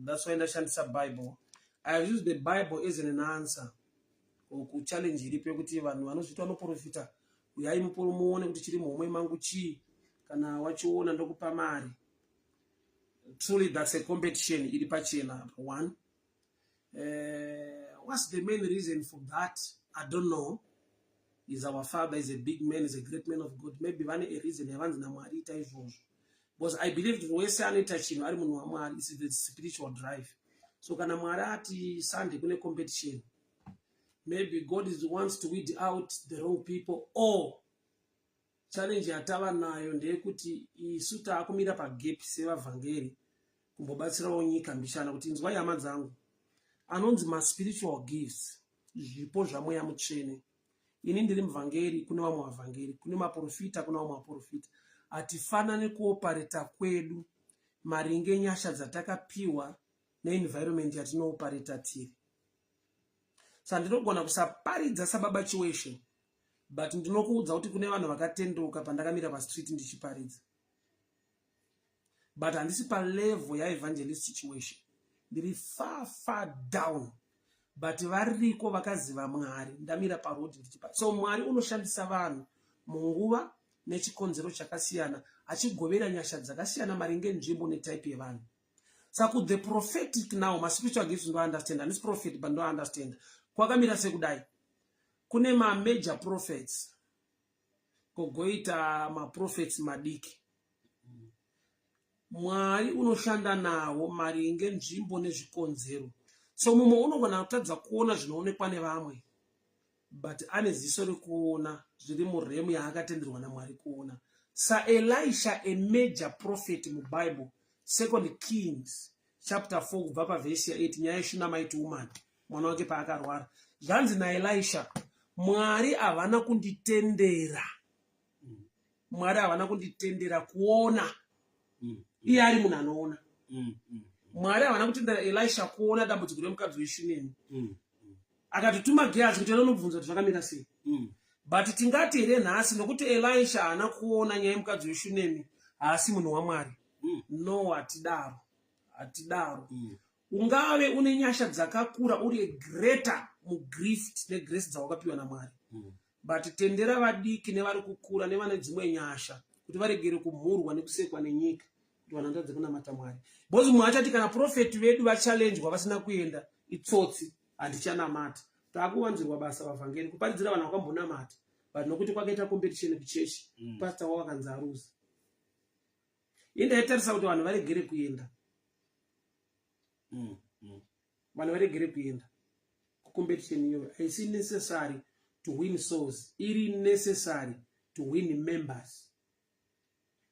That's why ndashandisa Bible. I have used the Bible as an answer kuchallenge iripo yekuti vanhu vanozviita vanoprofita, uyai muone kuti chiri muhomwe mangu chii, kana wachiona ndokupa mari. Truly, that's a competition iri pachena. One, what's the main reason for that? I don't know. Is our father is a big man, is a great man of God. Maybe vane a reason yavanzi naMwari ita izvozvo, because I believe kuti wese anoita chinhu ari munhu waMwari is the spiritual drive. So kana Mwari ati Sunday kune competition, maybe God is wants to weed out the wrong people. Or challenge yatava nayo ndeyekuti isu taakumira pagap sevavhangeri kumbobatsirawo nyika mbishana kuti inzwai hama dzangu, anonzi maspiritual gifts, zvipo zvaMweya Mutsvene. Ini ndiri muvhangeri, kune vamwe vavhangeri, kune maprofita, kune vamwe vaprofita. Hatifanani kuoperate kwedu maringe nyasha dzatakapiwa neenvironment yatinooperate tiri. Saka ndinogona kusaparidza sababa Chiweshe, but ndinokuudza kuti kune vanhu vakatenduka pandakamira pastreet ndichiparidza, but handisi palevel yaEvangelist Chiweshe. Ndiri far, far down, but variko vakaziva Mwari ndamira paroad ndichipa. So Mwari unoshandisa vanhu munguva nechikonzero chakasiyana, achigovera nyasha dzakasiyana maringe nzvimbo netype yevanhu. Saka the prophetic now, maspiritual gifts, ndounderstand. Handisi prophet, but ndounderstand kwakamira sekudai: kune mamajor prophets, kogoita maprophets madiki. Mwari unoshanda nawo maringe nzvimbo nezvikonzero. So mumwe unogona kutadza kuona zvinoonekwa nevamwe, but ane ziso rekuona zviri murealm yaakatenderwa naMwari kuona. SaElisha, a major prophet muBible, Second Kings chapter 4 kubva pavhesi ya8, nyaya yeShunammite woman, mwana wake paakarwara, zvanzi naElisha, "Mwari havana kunditendera, Mwari havana kunditendera kuona." Iye ari munhu anoona. Mwari havana kutendera Elisha kuona dambudziko remukadzi weShunemi. Akatotuma Gehazi kuti anonobvunza kuti zvakamira sei. But tingati here nhasi nokuti Elisha haana kuona nyaya yemukadzi weShunemi, haasi munhu waMwari? No, hatidaro, hatidaro. Ungave une nyasha dzakakura, uri greater mugift negrace dzawakapiwa naMwari, but tendera vadiki nevari kukura nevane dzimwe nyasha kuti varegere kumhurwa nekusekwa nenyika kuti vanhu vanotadze kunamata Mwari, because mumwe achati kana prophet vedu vachallenjwa vasina kuenda, itsotsi, handichanamata. Taakuwanzirwa basa vavhangeri kuparidzira vanhu vakambonamata, but nokuti kwakaita competition kuchechi, pastor wavo akanzi aruza. Indaitarisa kuti vanhu varegere kuenda, vanhu varegere kuenda kucompetition iyoyo. Haisi necessary to win souls, iri necessary to win members,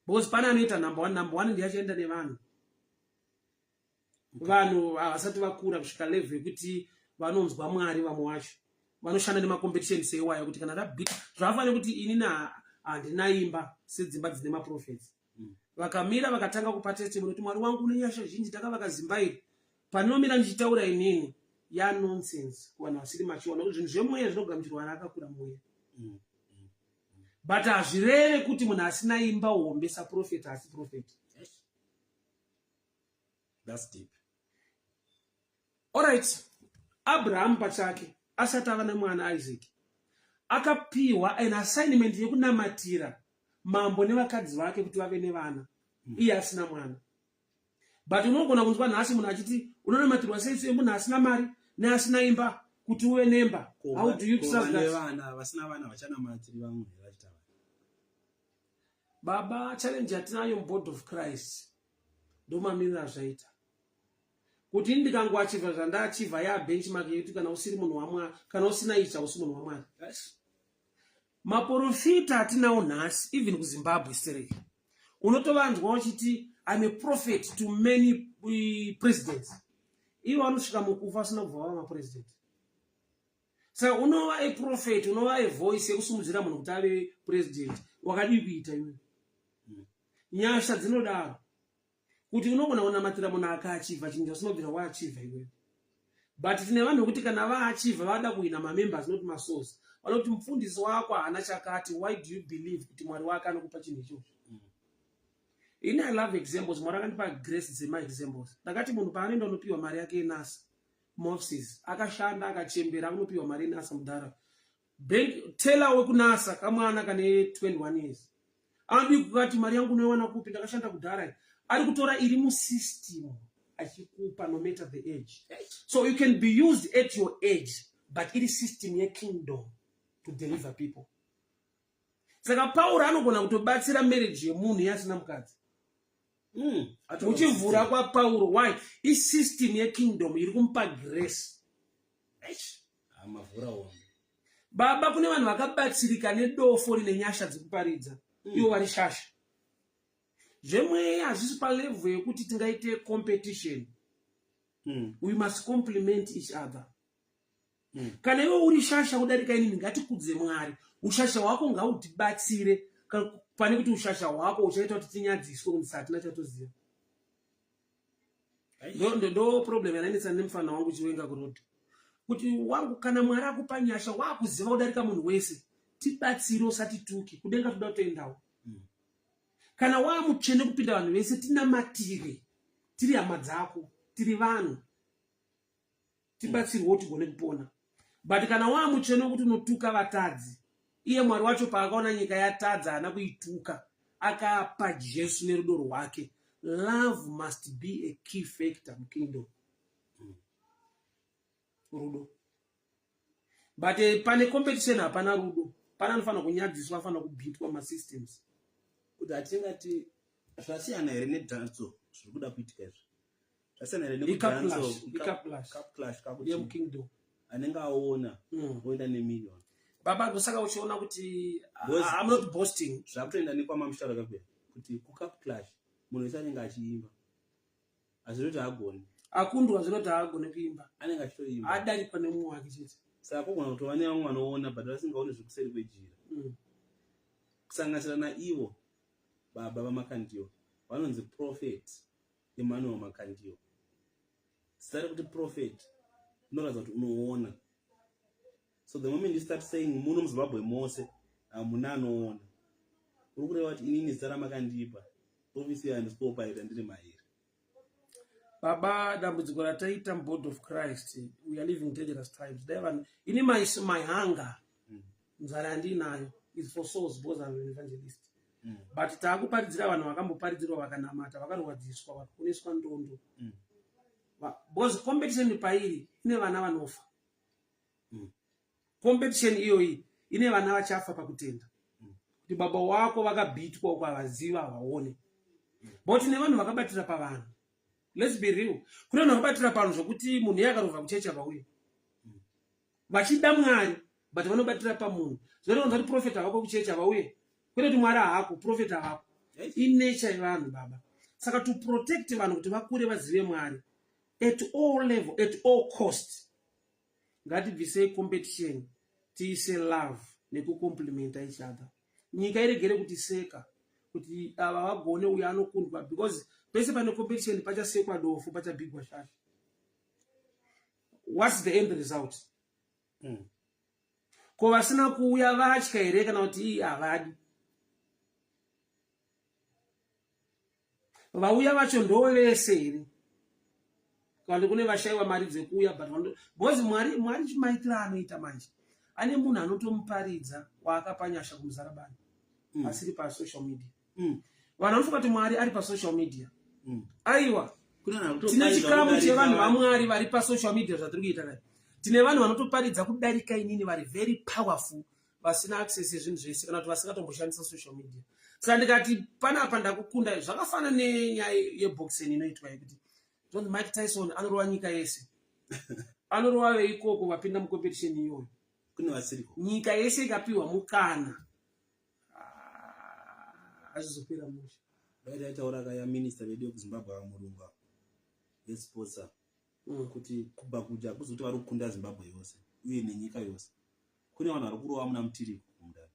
because pane anoita number one, number one ndiachaenda nevanhu. Vanhu havasati vakura kusvika level yekuti vanonzwa Mwari. Vamwe vacho vanoshanda nemacompetition seiwayo kuti kana rabhita zvavafanira kuti inini handina imba sedzimba dzine maprophets. Vakamira vakatanga kupa testimony kuti Mwari wangu une nyasha zhinji, takavaka zimba iri. Paninomira ndichitaura inini yanonsense kuvanhu vasiri machiona kuti zvinhu zvemweya zvinogamuchirwa naakakura mweya. But hazvireve kuti munhu asina imba hombe saprophet haasi prophet. That's deep. Alright, Abraham pachake asati ava nemwana Isaac, akapiwa an assignment yekunamatira mambo nevakadzi vake kuti vave nevana, iye asina mwana. But unogona kunzwa nhasi munhu achiti unonamatirwa sei sei munhu asina mari neasina imba kuti uve nemba? How do you trust that? Vana vasina vana vachanamatiri vamwe vachita vana. Baba, challenge yatinayo mubody of Christ ndomamiriro azvaita kuti ini ndikangoachieve zvandaachieve, yabenchmark yekuti kana usiri munhu waMwari, kana usina ichi, hausi munhu waMwari. Maprofita atinawo nhasi, even kuZimbabwe stereki, unotovanzwa uchiti, "I'm a prophet to many presidents." Ivo vanosvika mukufa asina kubva vava mapresident. Saka unova a prophet, unova a voice yekusumudzira munhu kuti ave president, wakadii kuita iwewe? Nyasha dzinodaro kuti unogona kunamatira munhu akaachieve chinhu chasinobvira waachieve iwewe. But tine vanhu vekuti kana vaachieve vada kuwina mamembers, not masouls. Vanoti mufundisi wako haana chakati. Why do you believe kuti Mwari wake anokupa chinhu ichocho? Ini I love examples. Mwari akandipa grace dzemaexamples. Ndakati munhu paanoenda unopiwa mari yake yeNASA muoffices, akashanda akachembera akunopiwa mari yeNASA mudhara. Bank teller wekuNASA kamwana kane 21 years. Anodi kukati mari yangu unoiwana kupi, ndakashanda kudhara. Ari kutora iri musystem achikupa no matter the age. So you can be used at your age, but iri system yekingdom to deliver people. Saka Pauro anogona kutobatsira marriage yemunhu yasina mukadzi. Uchivhura kwaPauro, why? Isystem yekingdom iri kumupa grace. Mavhura hombe. Baba, kune vanhu vakabatsirika nedofo rine nyasha dzekuparidza. Ivo vari shasha. Zvemweya hazvisi palevel yekuti tingaite competition. We must complement each other. Kana iwe uri shasha kudarika inini, ngatikudze Mwari. Ushasha hwako ngautibatsire pane kuti ushasha hwako uchaita kuti tinyadziswe kunzi hatina chatoziva. Ndo problem yanainetsana nemufana wangu Chiwenga kuroad, kuti wangu, kana Mwari akupa nyasha, wakuziva kudarika munhu wese, tibatsire, usatituki. Kudenga toda kutoendawo. Kana wamutsvene kupinda vanhu vese, tinamatire. Tiri hama dzako, tiri vanhu, tibatsirwewo tigone kupona. But kana wamutsvene wekuti unotuka vatadzi, iye Mwari wacho paakaona nyika yatadza haana kuituka, akapa Jesu nerudo rwake. Love must be a key factor mukingdom, rudo. But pane competition hapana rudo. Pana anofanira kunyadziswa, anofanira kubhitwa masystems. Kuti hatingati zvasiyana here nedancehall zviri kuda kuitika izvi? Zvasiyana here nekudancehall? Cup clash kakuti yemukingdom anenge aona oenda nemillion. Baba, ndosaka uchiona kuti I'm not boasting. Zvakutoenda nekwamamusharo kakuya kuti kucup clash munhu wese anenge achiimba, hazvinoti haagoni. Akundwa zvinoti haagone kuimba. Anenge achitoimba. Adarikwa nemumwe wake chete. Saka kugona kutova nevamwe vanoona but vasingaoni zvekuseri kwejira, kusanganisira naivo baba vaMakandiwa vanonzi Prophet Emmanuel Makandiwa. Zita rekuti prophet rinoratidza kuti unoona. So the moment you start saying muno muZimbabwe mose hamuna anoona, uri kureva kuti inini zita ramakandipa, ofisi handisi kuopaita ndiri mairi. Baba, dambudziko rataita mubody of Christ, we are living dangerous times. Dai vanhu, ini my hunger, nzara yandinayo is for souls because I'm an evangelist. But taakuparidzira vanhu vakamboparidzirwa, vakanamata, vakarwadziswa, vakaponeswa ndondo. Because competition pairi ine vana vanofa. Competition iyoyi ine vana vachafa pakutenda, kuti baba wako vakabhitwa uko, havaziva, havaone. But nevanhu vakabatira pavanhu, let's be real, kune vanhu vakabatira pavanhu zvokuti munhu iye akarovha kuchechi avauye vachida Mwari, but vanobatira pamunhu. Zvinoronza kuti prophet havako kuchechi havauye, kwete kuti Mwari haako, prophet havako. Inature yevanhu, baba. Saka to protect vanhu kuti vakure vazive Mwari at all level, at all cost, ngatibvisei competition, tiise love nekucomplimenta each other. Nyika iregere kutiseka kuti ava vagone, uyo anokundwa, because pese pane competition pachasekwa dofo, pachabhigwa shasha. What's the end result? Ko vasina kuuya vatya here, kana kuti ii havadi? Vauya vacho ndo vese here, kana kune vashayiwa mari dzekuuya? But because Mwari chimaitiro anoita manje, ane munhu anotomuparidza waakapa nyasha kuMuzarabani asiri pasocial media. Vanhu vanofunga kuti Mwari ari pasocial media. Aiwa. Kune vanhu Tine vanotoparidza chikamu kudarika chevanhu vaMwari vari pasocial media zvatiri kuita kai. Tine vanhu vanotoparidza kudarika inini, vari very powerful, vasina access yezvinhu zvese, kana kuti vasingatomboshandisa social media. Saka ndikati panapa ndakukunda, zvakafanana nenyaya yeboxing inoitwa yekuti zvonzi Mike Tyson anorova nyika yese, anorova veikoko vapinda mucompetition iyoyo. Kune vasiriko. Nyika yese ikapiwa mukana, ah, hazvizopera musha. Dai taitaura kaya minista vedu vekuZimbabwe vamurungu ava vesports ava, kuti kubva kuja kuzoti vari kukunda Zimbabwe yose uye nenyika yose, kune vanhu vari kurova muna mutiriko mundani.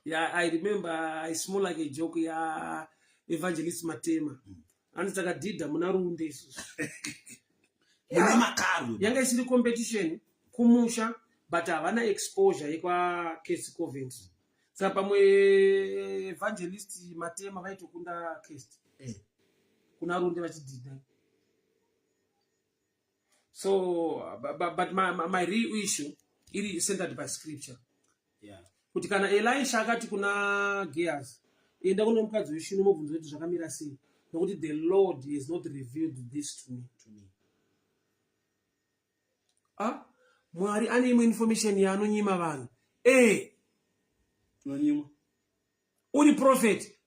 Yeah, I remember, it's more like a joke ya Evangelist Matema. Hanzi takadhidha muna Runde isusu. Muna Makarwe. Yanga isiri competition kumusha, but havana exposure yekwaCase Covent. Saka pamwe Evangelist Matema vaitokunda Kest kuna Runde vachidhidha. So but my real issue iri centered by scripture. Kuti kana Elisha akati kuna Gehazi, enda kune mukadzi weshinu mobvunza kuti zvakamira sei, nokuti the Lord has not revealed this to me. To me. Ah, Mwari ane imwe information yaanonyima vanhu. Unonyimwa. Uri prophet.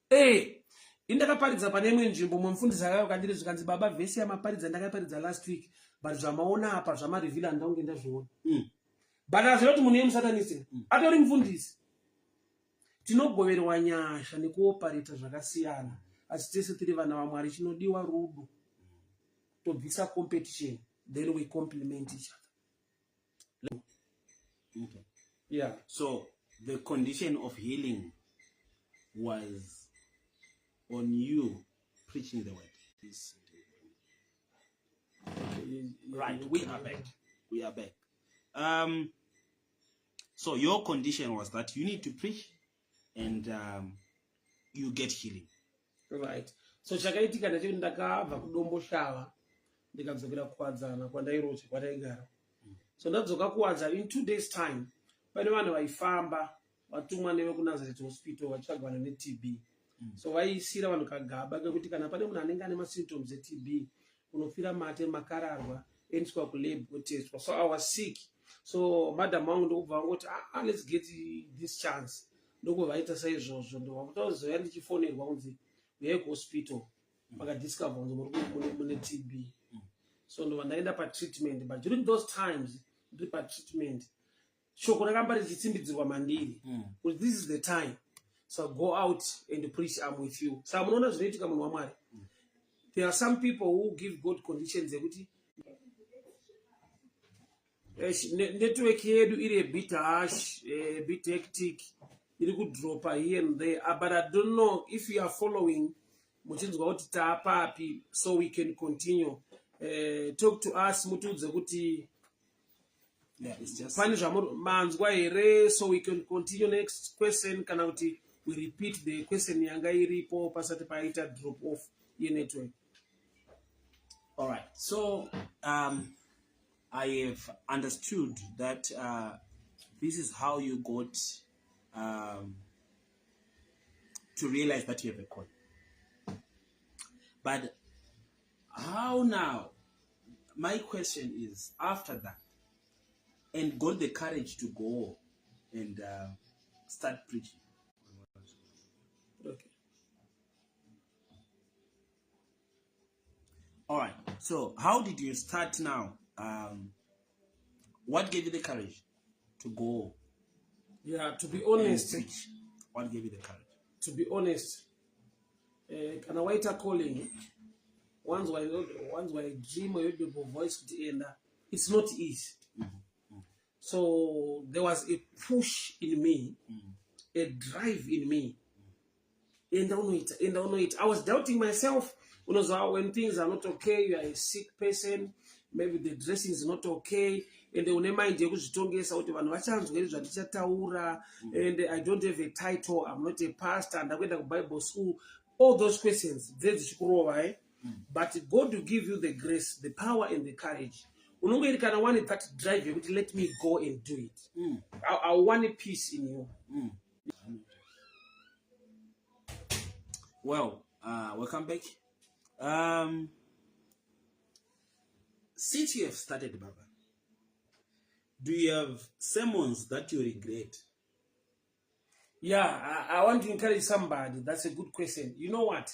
Indakaparidza pane imwe nzvimbo, mumwe mufundisi akauya kandiri zvikanzi, baba, vhesi yamaparidza ndakaparidza last week, but zvamaona apa zvamareveal handaunge ndazviona. But azvira kuti munhu yemusatanist atori mufundisi. Tinogoverwa nyasha nekuopareta zvakasiyana, asi tese tiri vana vaMwari. Chinodiwa rudo, tobvisa competition, then we complement each other. Yeah. So the condition of healing was on you preaching the word. This Right, we are back. We are back. So your condition was that you need to preach and you get healing. Right. So chakaitika ndechekuti ndakabva kuDomboshava ndikadzokera Kuwadzana kwandairoja, kwataigara. So ndadzoka Kuwadzana, in 2 days time pane vanhu vaifamba vatumwa nevekuNazareth Hospital vachitsvaga vanhu neTB. So vaisira vanhu kagaba kekuti kana pane munhu anenge ane masymptoms eTB, unofira mate, makararwa, endiswa kulab kotestwa. So I was sick, so madam vangu ndokubva vangoti, "Ah, let's get this chance." Ndokubva vaita saizvozvo, ndobva kutozoya ndichifonerwa kunzi uyai kuhospital, vakadiscover kunzi mune TB. So ndobva ndaenda patreatment, but during those times ndiri patreatment, shoko rakamba richitsimbidzirwa mandiri kuti this is the time, so go out and preach, I'm with you. Saka munoona zvinoitika, munhu waMwari, there are some people who give God conditions ekuti network yedu iri a bit harsh, a bit hectic, iri kudropa here and there. But I don't know if you are following, muchinzwa kuti taapapi, so we can continue. Talk to us, mutiudze kuti Yeah, it's just pane zvamanzwa here, so we can continue next question, kana kuti we repeat the question yanga iripo pasati paita drop off yenetwork. All right. So I have understood that this is how you got to realize that you have a calling. But how now? My question is, after that, and got the courage to go and start preaching. Okay. All right. So, how did you start now? What gave you the courage to go Yeah, to be and honest, preach? What gave you the courage? To be honest, kana waita calling, wanzwa a dream or audible voice kuti enda, it's not easy. So there was a push in me, a drive in me, enda unoita, enda unoita. I was doubting myself. Unozwa when things are not okay, you are a sick person, maybe the dressing is not okay, and une mind yekuzvitongesa kuti vanhu vachanzwa here zvandichataura, and I don't have a title, I'm not a pastor, ndakuenda kuBible school. All those questions dzedzichikurova, eh? But God will give you the grace, the power and the courage. Unonge iri kana wane that drive yekuti let me go and do it. I want a peace in you. Well, welcome back. Since you have started, Baba, do you have sermons that you regret? Yeah, I want to encourage somebody. That's a good question. You know what?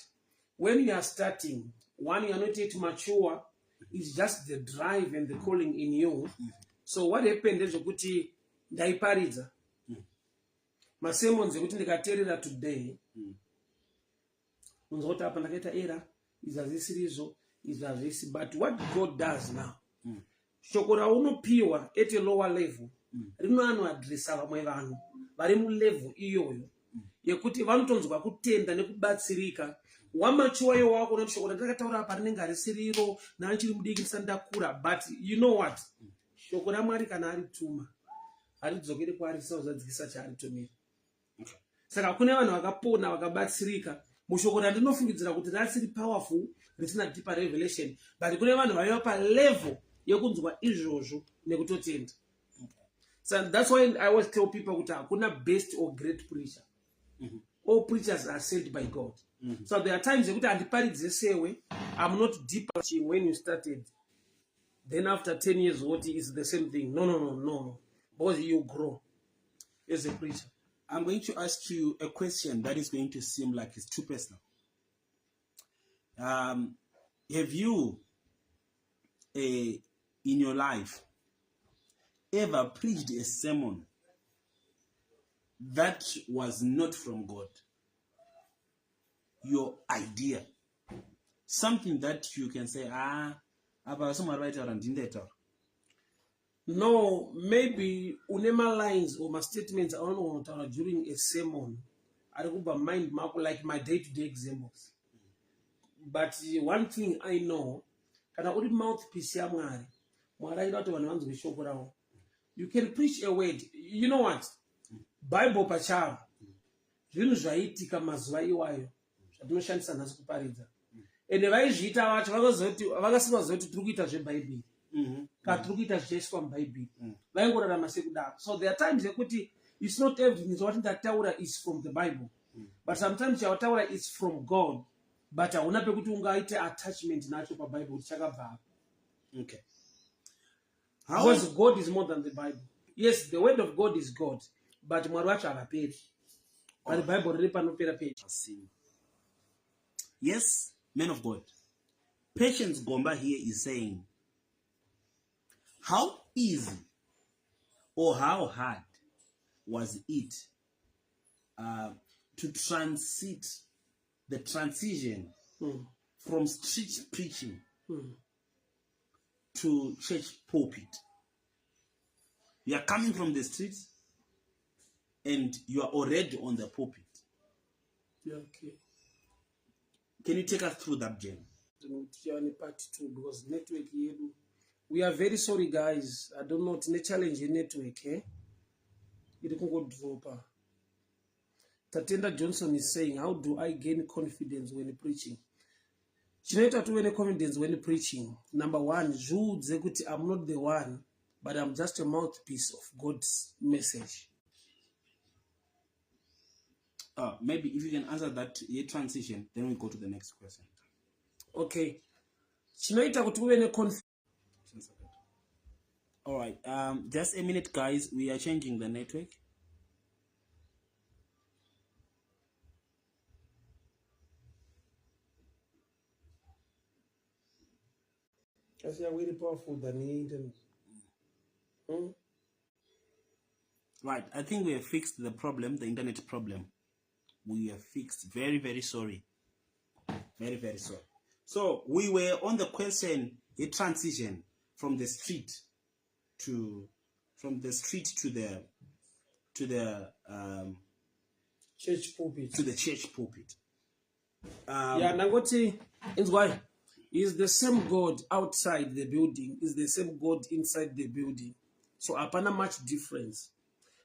When you are starting, one, you are not yet mature. It's just the drive and the calling in you. So what happened ndezvekuti ndaiparidza masermons ekuti ndikateerera today, unzwa kuti apa ndakaita error, izvi hazvisirizvo, izvi hazvisi. But what God does now, shoko raunopiwa at a lower level rinoanoadresa vamwe vanhu vari mulevel iyoyo yekuti vanotonzwa kutenda nekubatsirika. Wamature iwo wakuona kuti shoko randakataura apa rinenge harisiriro, nanchiri mudiki, ndisati ndakura. But you know what? Shoko raMwari kana arituma haridzokeri kwaari risina kuzadzikisa chaaritumira. Saka kune vanhu vakapona vakabatsirika mushoko randinofungidzira kuti rasiri powerful, risina deeper revelation, but kune vanhu vaiva palevel yekunzwa izvozvo nekutotenda. So that's why I always tell people kuti hakuna best or great preacher. All preachers are sent by God. So there are times yekuti handiparidze sewe, I'm not deeper when you started, then after 10 years what is the same thing. No, no, no, no, no, because you grow as a preacher. I'm going to ask you a question that is going to seem like it's too personal. Have you in your life ever preached a sermon that was not from God? Your idea, something that you can say, apa somwari vaitaura, ndini ndaitaura. No, maybe une malines or mastatements aunogona kutaura during a sermon ari kubva mind mako, like my day to day examples. But one thing I know, kana uri mouthpiece yaMwari, Mwari aida kuti vanhu vanzwe shoko ravo, you can preach a word. You know what, Bible pachavo, zvinhu zvaiitika mazuva iwayo zvatinoshandisa nhasi kuparidza, ende vaizviita vacho vakasingaziva kuti tiri kuita zvebhaibheri kana tiri kuita zvichaiswa mubhaibheri. Vaingorarama sekudaro. So there are times yekuti it's not everything zvawati ndataura is from the Bible, but sometimes chawataura is from God, but hauna pekuti ungaite attachment nacho pabhaibheri kuti chakabva apo. Because God is more than the Bible. Yes, the word of God is God, but Mwari wacho havaperi, but Bible riri panopera peji. Yes, man of God. Patience Gomba here is saying, how easy or how hard was it to transit the transition from street preaching to church pulpit? You are coming from the streets and you are already on the pulpit. Yeah, okay. Can you take us through that journey? Tichava nepart 2 because network yedu, we are very sorry guys, I don't know, tine challenge yenetwork, eh? Iri kungodropa. Tatenda Johnson is saying, how do I gain confidence when preaching? Chinoita kuti uve neconfidence when preaching, number one, zviudze kuti I'm not the one, but I'm just a mouthpiece of God's message. Maybe if you can answer that ye transition, then we go to the next question. Okay, chinoita kuti uve neconfidence. All right, just a minute, guys. We are changing the network. Asi yangu iri powerful than internet. Right, I think we have fixed the problem, the internet problem. We have fixed. Very, very sorry. Very, very sorry. So we were on the question, a transition from the street to the church pulpit. To the church pulpit. Yeah, ndangoti inzwai, is the same God outside the building is the same God inside the building, so hapana much difference.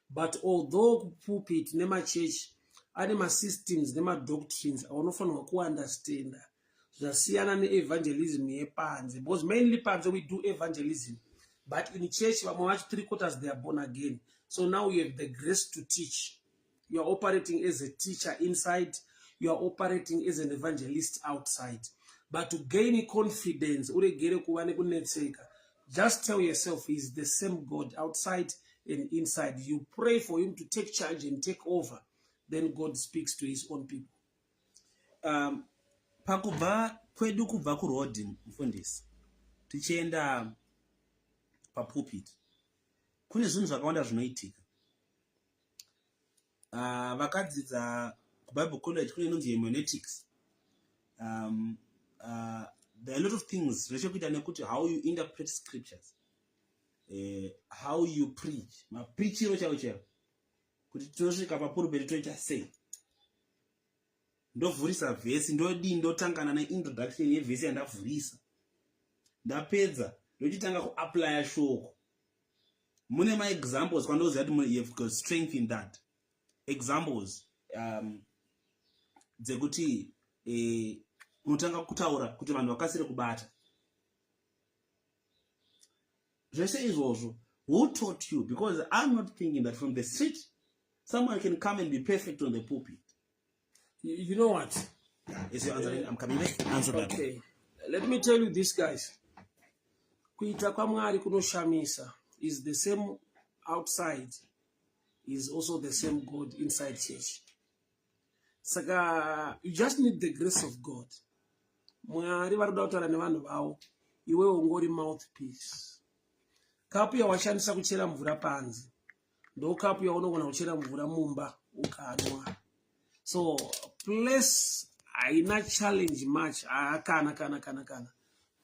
But although kupulpit nemachechi ane masystems nemadoctrines aunofanirwa kuunderstanda, zvasiyana neevangelism yepanze, because mainly panze we do evangelism, but in church vamwe vacho, three quarters, they are born again. So now you have the grace to teach. You are operating as a teacher inside, you are operating as an evangelist outside. But to gain confidence, uregere kuva nekunetseka, just tell yourself he's the same God outside and inside. You pray for him to take charge and take over, then God speaks to his own people. Pakubva kwedu, kubva kuroad, mufundisi, tichienda papulpit, kune zvinhu zvakawanda zvinoitika. Vakadzidza kuBible college, kune inonzi hermeneutics. There are a lot of things zvechekuita nekuti how you interpret scriptures, how you preach, mapreachiro chaiwo chaiwo, kuti tinosvika papulpit toita sei, ndovhurisa vhesi ndodii, ndotangana neintroduction yevhesi yandavhurisa, ndapedza ndochitanga kuapplya shoko. Mune maexamples kwandoziva kuti you have got strength in that, examples? Dzekuti unotanga kutaura kuti vanhu vakasire kubata zvese izvozvo. Who taught you? Because I'm not thinking that from the street someone can come and be perfect on the pulpit. You know what? Is your answer? I'm coming back. Answer that. Okay, let me tell you this, guys. Kuita kwaMwari kunoshamisa. Is the same outside, is also the same God inside church. Saka you just need the grace of God. Mwari vari kuda kutaura nevanhu vavo, iwewe ungori mouthpiece. Kapu yawashandisa kuchera mvura panze ndo kapu yaunogona kuchera mvura mumba ukanwa. So place haina challenge much. Ah, kana kana kana kana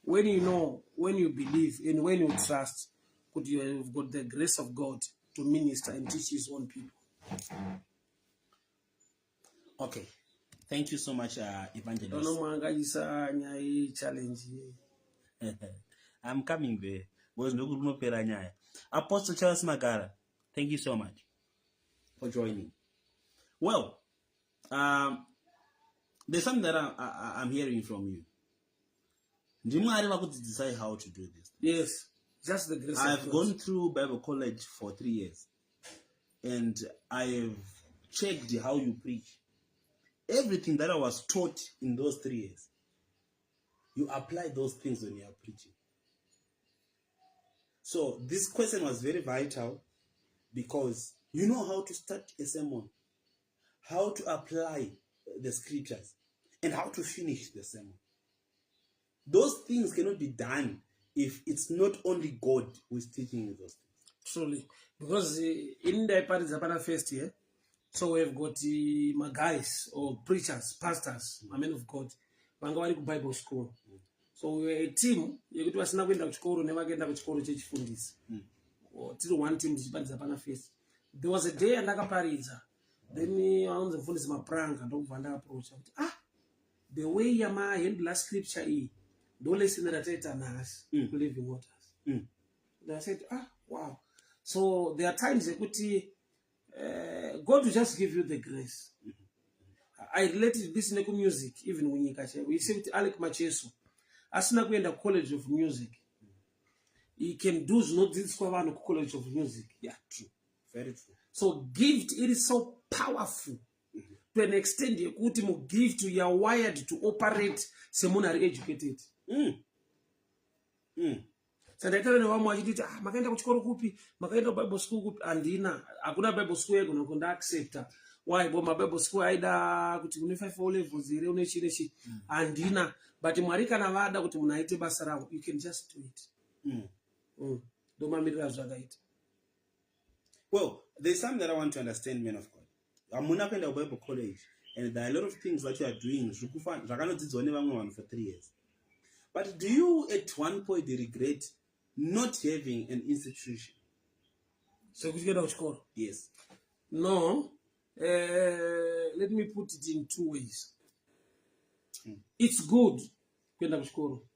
when you know, when you believe and when you trust kuti you have got the grace of God to minister and teach his own people. Okay, thank you so much, Evangelist. Unomwanganyisa nyaya yechallenge. I'm coming there because ndokuri kunopera nyaya. Apostle Charles Magara, thank you so much for joining. Well, there's something that I'm hearing from you. NdiMwari vakudzidzisai how to do this. Yes, just the grace of I've God. Gone through Bible college for 3 years and I've checked how you preach. Everything that I was taught in those 3 years, you apply those things when you are preaching. So this question was very vital because you know how to start a sermon, how to apply the scriptures, and how to finish the sermon. Those things cannot be done if it's not only God who is teaching you those things. Truly, because ini ndaiparidza pana first year. So we've got maguys or preachers, pastors, men of God vanga vari kuBible school. So we were a team yekuti vasina kuenda kuchikoro nevakaenda kuchikoro chechifundisi. Tiri one team tichiparidza pana first. There was a day yandakaparidza, then vanonzi mufundisi Mapranga, ndokubva ndaapproacha kuti, "Ah, the way yamahandla scripture iyi ndo lesson rataita nhasi kuLiving Waters." And I said, "Ah, wow." So there are times yekuti God will just give you the grace. I related this nekumusic, even kunyika chaiko. You see kuti Alec Macheso asina kuenda College of Music, he can do zvinodzidziswa vanhu kuCollege of Music. Yeah, true. Very true. So gift, it is so powerful to an extent yekuti mugift you are wired to operate semunhu ari educated. Saka ndaitaura nevamwe vachititi, "Ah, makaenda kuchikoro kupi? Makaenda kuBible school kupi?" Handina, hakuna Bible school yaigona kundiaccepta. Why? Bo maBible school aida kuti une five O levels here, une chii nechii. Handina, but Mwari kana vada kuti munhu aite basa ravo, you can just do it. Ndomamiriro azvakaita. Well, there's something that I want to understand, man of God. Hamuna kuenda kuBible college, and there are a lot of things that you are doing zvakanodzidzwa nevamwe vanhu for 3 years. But do you at one point regret not having an institution? Sekuti kuenda kuchikoro? Yes. No. Let me put it in two ways. It's good kuenda kuchikoro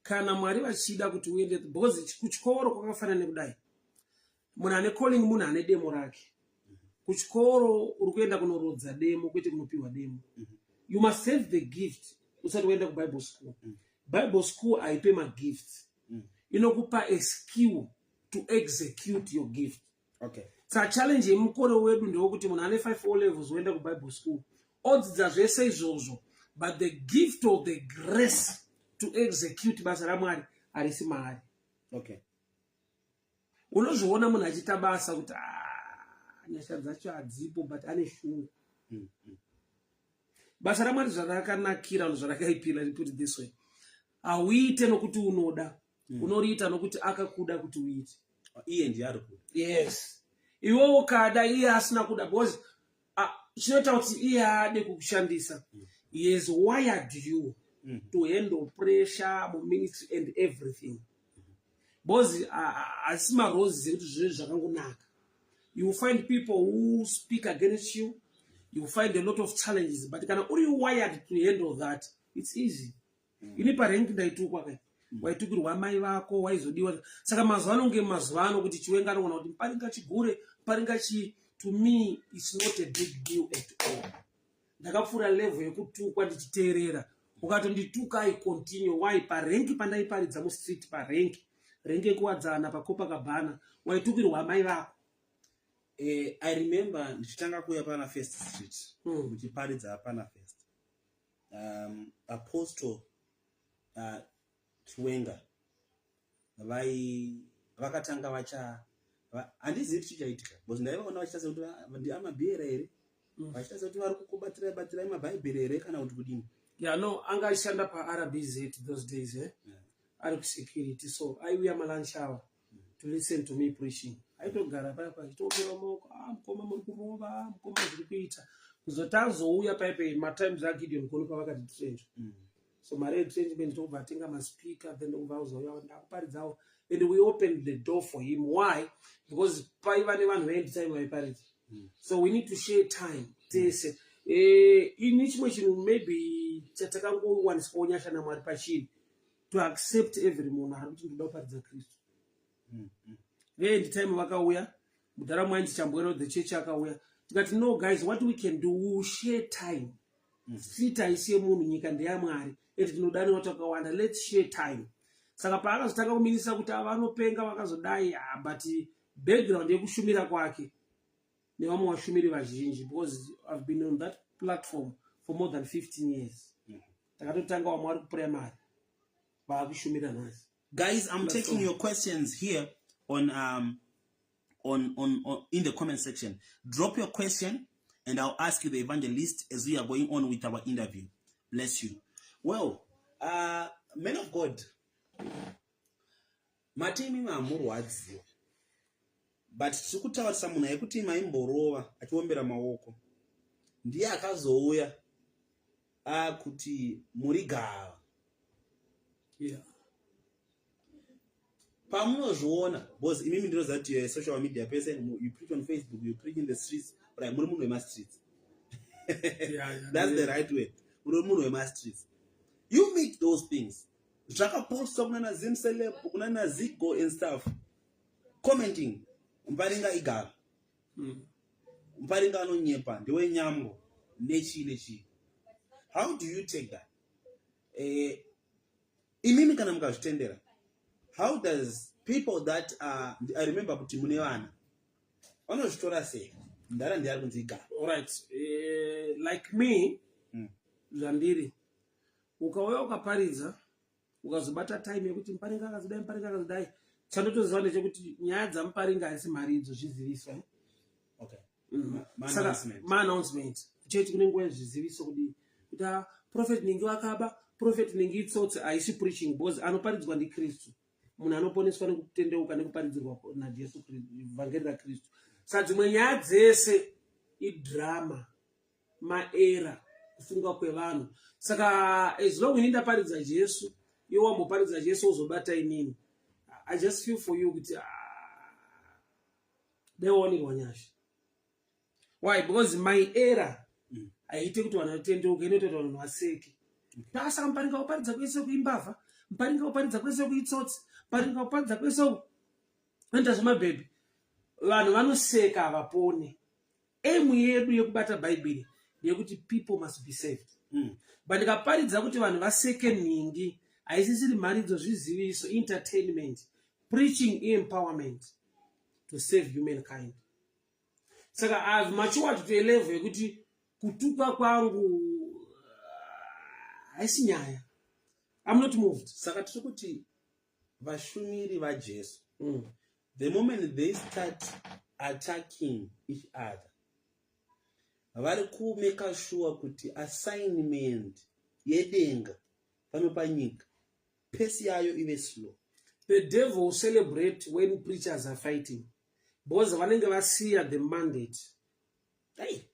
kana Mwari vachida kuti uende, because kuchikoro kwakafanana nekudai munhu ane calling, munhu ane demo rake. Kuchikoro uri kuenda kunorodza demo, kwete kunopiwa demo. You must have the gift usati waenda kuBible school. Bible school haipe magifts. Inokupa a skill to execute your gift. Saka challenge yemukore wedu ndewekuti munhu ane 5 O levels oenda kuBible school, odzidza zvese izvozvo, but the gift of the grace to execute basa raMwari harisi maari. Unozviona munhu achiita basa kuti, "Ah, nyasha dzacho hadzipo," but ane shungu. Basa raMwari zvarakanakira, zvarakaipira, put it this way, hauite nokuti unoda. Unoriita nokuti akakuda kuti uite. Iye ndiye ari kuda. Yes, iwe ukada, iye asina kuda, because chinoita kuti iye ade kukushandisa, he has wired you to handle pressure muministry and everything, because hasi maroses ekuti zvinhu zvakangonaka. You will find people who speak against you, you will find a lot of challenges, but kana uri wired to handle that, it's easy. Ini parank ndaitukwa kai, waitukirwa mai vako, waizodiwa. Saka mazuva ano, nge mazuva ano kuti Chiwenga anogona kuti Mparinga chigure, Mparinga chii. To me it's not a big deal at all. Ndakapfuura level yekutukwa ndichiteerera. Ukatondituka, I continue. Why? Parenki pandaiparidza mustreet, parenki, renki yekuwadzana paCopacabana, waitukirwa amai vako. I remember ndichitanga kuuya pana First Street, muchiparidza pana First, Apostle Chiwenga vai vakatanga vacha handizivi kuti chichaitika, because ndaivaona vachiita sekuti ndiamabhiera here, vachiita sekuti vari kukubatirai batirai mabhaibheri here kana kuti kudini. Yeah, no, anga achishanda paRBZ those days, eh? Yeah. Ari kusecurity, so aiuya malunch hour to listen to me preaching. Aitogara paya pachitopera maoko, "Ah, mukoma, muri kurova mukoma, zviri kuita." Kuzoti azouya paipe matimes aGideon Gono pavakati trench, so mari yetrenchment tobva atenga maspeaker, then ndobva azouya ndakuparidzawo, and we opened the door for him. Why? Because paiva nevanhu veend time vaiparidza. So we need to share time tese. Ini chimwe chinhu maybe chatakangowaniswawo nyasha naMwari pachini, to accept every munhu ari kuti ndoda kuparidza Kristu. Veend time vakauya, mudhara mwainzi Chambwero, the church akauya, tikati, "No guys, what we can do, we will share time. Street haisi yemunhu, nyika ndeyamwari, and tinodaniwa takawanda. Let's share time." Saka paakazotanga kuminisa kuti ava vanopenga, vakazodai, ah, but background yekushumira kwake nevamwe vashumiri vazhinji, because I've been on that platform for more than 15 years. Takatotanga vamwe vari kuprimary, vaakushumira nhasi. Guys, I'm Platform. taking your questions here on in the comment section. Drop your question and I'll ask you the evangelist as we are going on with our interview. Bless you. Well, men of God, mati imimi hamurwadziwa, but tiri kutaurisa munhu aikuti maimborova achiombera maoko, ndiye akazouya akuti muri gava. Pamunozviona, because imimi ndinoziva kuti you're a social media person, you preach on Facebook, you preach in the streets, right? Muri munhu wemastreets. That's the right way. Muri munhu wemastreets, you meet those things zvakapostwa kuna naZimceleb, kuna naZigo and stuff, commenting Muparinga igava, Muparinga anonyepa, ndewenyambo, nechii nechii. How do you take that? Imimi kana mukazvitendera, how does people that are, I remember kuti mune vana, vanozvitora sei? Mudhara ndiye ari kunzi igava. Alright, like me, zvandiri, ukauya ukaparidza, ukazobata time yekuti Muparinga akazodai, Muparinga akazodai, chandotoziva ndechekuti nyaya dzaMuparinga haisi mharidzo, zviziviswa, eh? Saka Ma-announcement. Maannouncement chete, kune nguva yezviziviso kudii, kuti ah, prophet ningi wakaba, prophet ningi itsotsi, haisi preaching, because anoparidzwa ndiKristu. Munhu anoponeswa nekutendeuka nekuparidzirwa naJesu Kristu, vhangeri raKristu. Saka dzimwe nyaya dzese idrama, maera kufunga kwevanhu. Saka as long ini ndaparidza Jesu, iwe wamboparidza Jesu, uzobata inini, I just feel for you kuti ah, dai wawanirwa nyasha. Why? Because my error haiite kuti vanhu vatendeuke, inoita kuti vanhu vaseke. Saka Muparinga uparidza kwese kuimbavha, Muparinga uparidza kwese kuitsotsi, Muparinga uparidza kwese uku anoita zvemabhebhi, vanhu vanoseka, havapone. Aim yedu yekubata Bhaibheri ndeyekuti people must be saved. But ndikaparidza kuti vanhu vaseke nhingi, haisisiri mharidzo, zviziviso, entertainment. Preaching empowerment to save humankind. Saka I've matured to a level yekuti kutuka kwangu haisi nyaya. I'm not moved. Saka tiri kuti vashumiri vaJesu, the moment they start attacking each other, vari kumeka sure kuti assignment yedenga pano panyika, pace yayo ive slow. The devil will celebrate when preachers are fighting, because vanenge vasiya the mandate. Hey.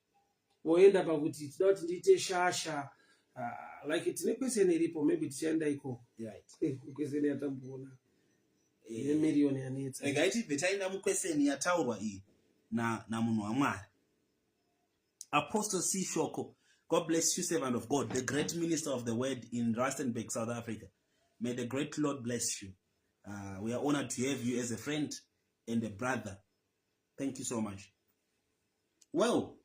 Voenda pakuti tida kuti ndiite shasha. Like tine question iripo, maybe tichaenda ikoko. Question yatamboona yemiriyoni yanetsa. Regai tibve taenda muquestion yataurwa iyi namunhu waMwari, Apostle C Shoko. God bless you, servant of God, the great minister of the word in Rustenburg, South Africa. May the great Lord bless you. We are honored to have you as a friend and a brother. Thank you so much. Well,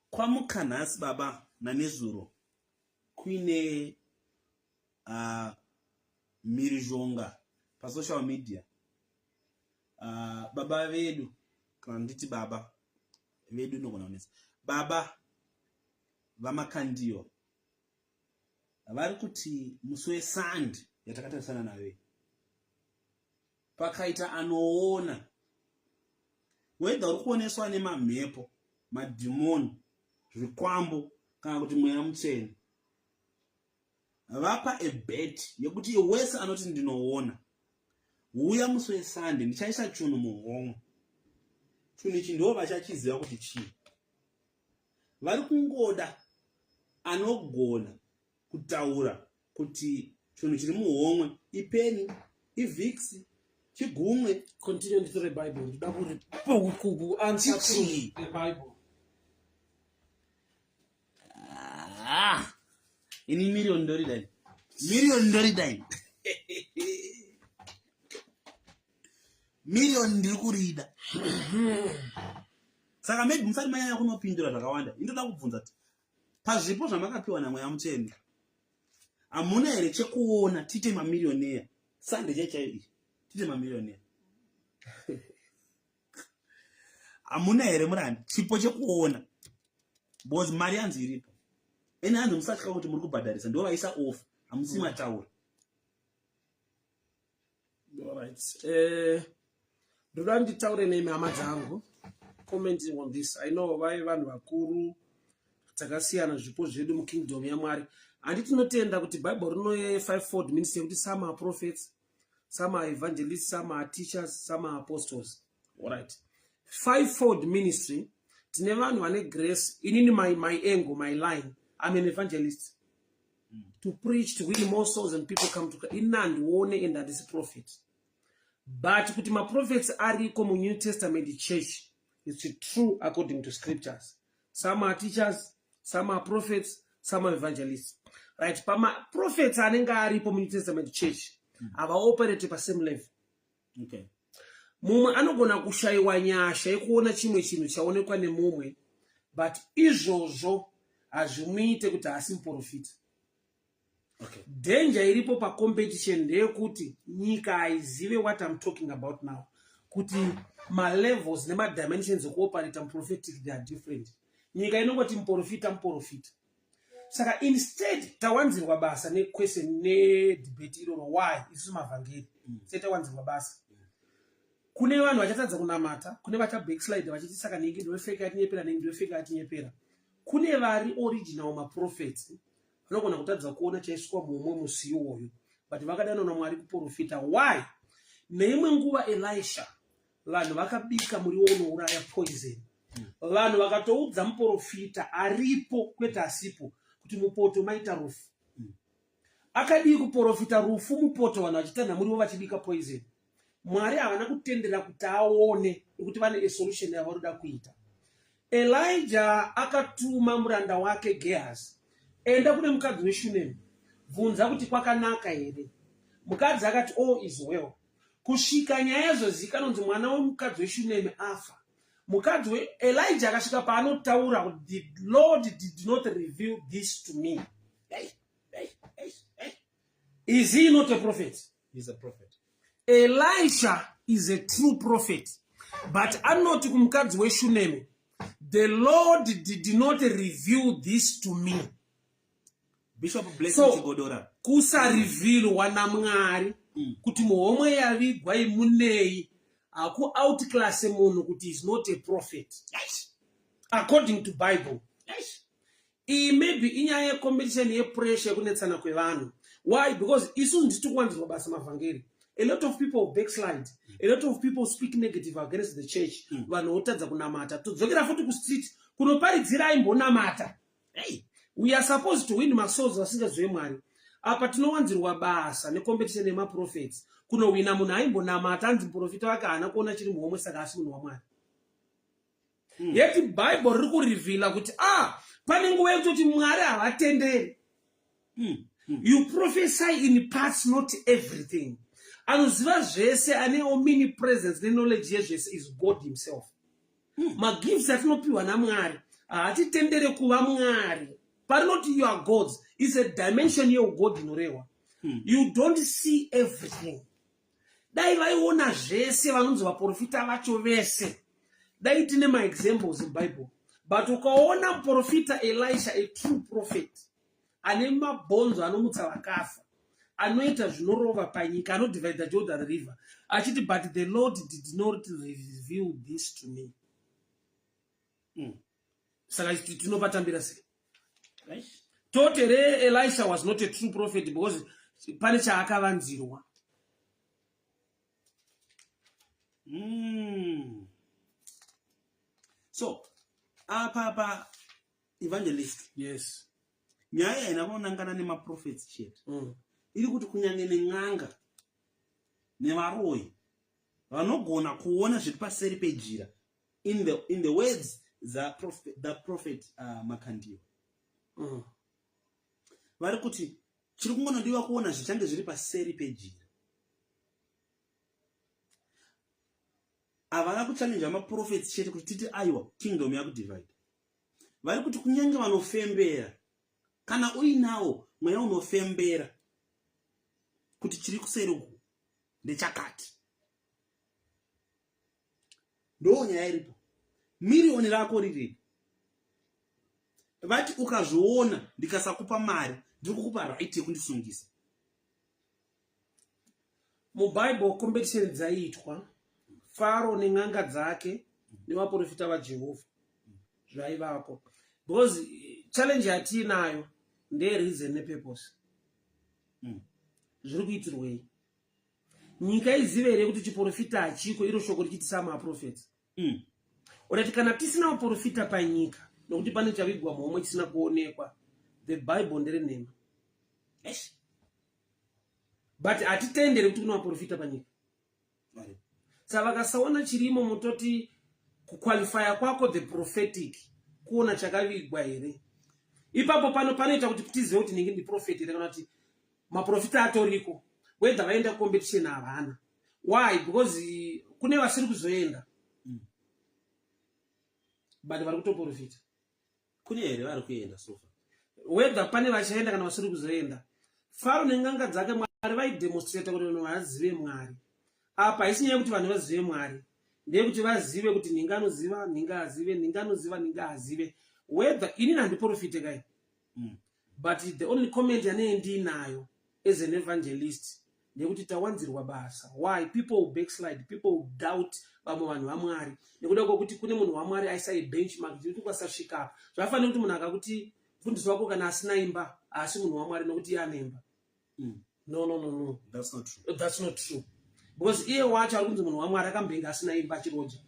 kwamuka nhasi baba nanezuro kuine mhirizhonga pasocial media. Baba vedu, kana nditi baba vedu inogona kunetsa, baba vaMakandiwa vari kuti musi weSunday yatakatarisana nayo pakaita anoona, whether uri kuoneswa nemamhepo, madhimoni, zvikwambo kana kuti mweya mutsvene, vapa a bet yekuti wese anoti ndinoona, huya musi weSunday, ndichaisa chunhu muhomwe. Chunhu ichi ndo vachachiziva kuti chii. Vari kungoda anogona kutaura kuti chinhu chiri muhomwe ipeni, iVicks, chigumwe. Continue, nditore Bible, ndoda kuanswer Chii? the Bible. Ah, ini miriyoni ndoridai, miriyoni ndoridai, miriyoni ndiri kurida. Saka maybe musati manyanya kunopindura zvakawanda, indoda kubvunza kuti pazvipo zvamakapiwa namweya mutsvene hamuna here chekuona tiite mamillionaire Sunday chaichaiyo iyi, tiite mamillionaire? Hamuna here murandi chipo chekuona? Because mari yanzi iripo, ene hanzi musatya kuti muri kubhadharisa, ndo vaisa off, hamusi mataura. Alright. Ndoda nditaure nemi hama dzangu, commenting on this. I know vai vanhu vakuru, takasiyana zvipo zvedu mukingdom yaMwari. Handi tinotenda kuti Bible rino fivefold ministry yekuti some are prophets, some are evangelists, some are teachers, some are apostles. Alright, fivefold ministry. Tine vanhu vane grace. Inini my angle, my line, I'm an evangelist, to preach, to win more souls and people come to. Ini handione and handisi prophet, but kuti maprophets ariko muNew Testament church, it's true according to scriptures. Some are teachers, some are prophets, some are evangelists, right? Pamaprophets anenge aripo muNew Testament church, havaoperate pasame level. Mumwe anogona kushayiwa nyasha yekuona chimwe chinhu chaonekwa nemumwe, but izvozvo hazvimuite kuti haasi muprofita. Danger iripo pacompetition ndeyekuti nyika haizive what I'm talking about now, kuti malevels nemadimensions ekuoperata muprophetic, they are different. Nyika inongoti muprofita, muprofita. Saka instead tawanzirwa basa nequestion nedebate iroro. Why isusu mavhangeri se tawanzirwa basa? Kune vanhu vachatadza kunamata, kune vachabackslide vachiti saka nhingi ndowefake atinyepera, nhingi ndowefake atinyepera. Kune vari original maprophets vanogona kutadza kuona chaiswa mumwe musi iwoyo, but vakadanwa naMwari kuprofita. Why? Neimwe nguva Elisha, vanhu vakabika muriwo unouraya, poison. Vanhu vakatoudza muprofita aripo, kwete asipo, kuti mupoto maita rufu. Akadii kuprofita rufu mupoto vanhu vachitanha muriwo vachibika poison? Mwari havana kutendera kuti aone, nekuti vane asolution yavanoda kuita. Elijah akatuma muranda wake Gehazi, "Enda kune mukadzi weShunemi, bvunza kuti kwakanaka here." Mukadzi akati, "All is well." Kusvika nyaya yazozikanwa kunzi mwana wemukadzi weShunemi afa, mukadzi weElijah akasvika paanotaura kuti, "The Lord did not reveal this to me." Hey, hey, hey, hey. Is he not a prophet? He's a prophet. Elisha is a true prophet, but anoti kumukadzi weShunemi, "The Lord did not reveal this to me." Bishop Blessing So, Chigodora. Kusarevealwa naMwari kuti muhomwe yavigwa imunei haku outclass munhu kuti is not a prophet according to Bible. Iyi maybe inyaya yecompetition, yepressure, yekunetsana kwevanhu. Why? Because isu nditi kuwanzirwa basa mavhangeri. A lot of people backslide, a lot of people speak negative against the church. Vanhu votadza kunamata, todzokera futi kustreet kunoparidzira aimbonamata. Hey, we are supposed to win masouls vasingazive Mwari. Apa tinowanzirwa basa necompetition yemaprophets, kunowina munhu aimbonamata, anzi muprofita wake haana kuona chiri muhomwe, saka asi munhu waMwari. Yeti Bible riri kureveala kuti ah, pane nguva yekutoti Mwari havatenderi. You prophesy in parts, not everything. Anoziva zvese, ane omnipresence neknowledge yezvese is God himself. Magifts atinopiwa naMwari haatitendere kuva Mwari. Parinoti you are gods is a dimension yeugod inorehwa. You don't see everything. Dai vaiona zvese vanonzi vaprofita vacho vese, dai tine maexamples muBible. But ukaona muprofita Elisha, a true prophet ane mabhonzo anomutsa vakafa, anoita zvinorova panyika, anodivide Jordan River, achiti, "But the Lord did not reveal this to me." Saka tinopatambira sei? Toti here Elisha was not a true prophet because pane chaakavanzirwa? So apa pa evangelist, nyaya haina kunonangana nemaprophets chete. Iri kuti kunyange nen'anga nevaroyi vanogona kuona zviri paseri pejira, in the words the prophet Makandiwa. Vari kuti chiri kungonodiwa kuona zvichange zviri paseri pejira. Havana kuchallenja maprophets chete kuti titi aiwa, kingdom yakudivide. Vari kuti kunyange vanofembera, kana uinawo mweya unofembera kuti chiri kuseri uku ndechakati, ndo nyaya iripo. Miriyoni rako riripo, vati ukazviona ndikasakupa mari, ndiri kukupa right yekundisungisa. MuBible competition dzaiitwa, Faro nen'anga dzake nevaprofita vaJehovha zvaivako, because challenge yatiinayo ndeyereason nepurpose. Zviri kuitirwei? Nyika izive here kuti chiprofita hachiko, iro shoko richiti samaprofets? Urati kana tisina vaprofita panyika, nokuti pane chavigwa muhomwe chisina kuonekwa, the Bible nderenhema. But hatitenderi kuti kuna vaprofita panyika. Saka vakasaona chirimo, mutoti kuqualifya kwako the prophetic kuona chakavigwa here? Ipapo pano panoita kuti tizive kuti ninge ndiprophet here, kana kuti maprofita atoriko, whether vaenda competition havana. Why? Because kune vasiri kuzoenda, but vari kutoprofita. Kune here vari kuenda so far? Whether pane vachaenda kana vasiri kuzoenda, Faro nen'anga dzake, Mwari vaidemonstrata kuti vanhu vazive Mwari. Apa haisi nyaya yekuti vanhu vazive Mwari, ndeyekuti vazive kuti nhinga anoziva, nhinga azive, nhinga anoziva, nhinga azive. Whether inini handiprofite kai, but the only comment yanee ndiinayo as an evangelist ndeyekuti tawanzirwa basa. Why? People will backslide, people will doubt vamwe vanhu vaMwari nekuda kwekuti kune munhu waMwari aisa ibenchmark chekuti ukasasvika apa. Zvafanira kuti munhu akakuti mufundisi wako kana asina imba haasi munhu waMwari nokuti iye ane imba. No, no, no, no. That's not true. That's not true, because iye wacho ari kunzi munhu waMwari akambenge asina imba, achiroja,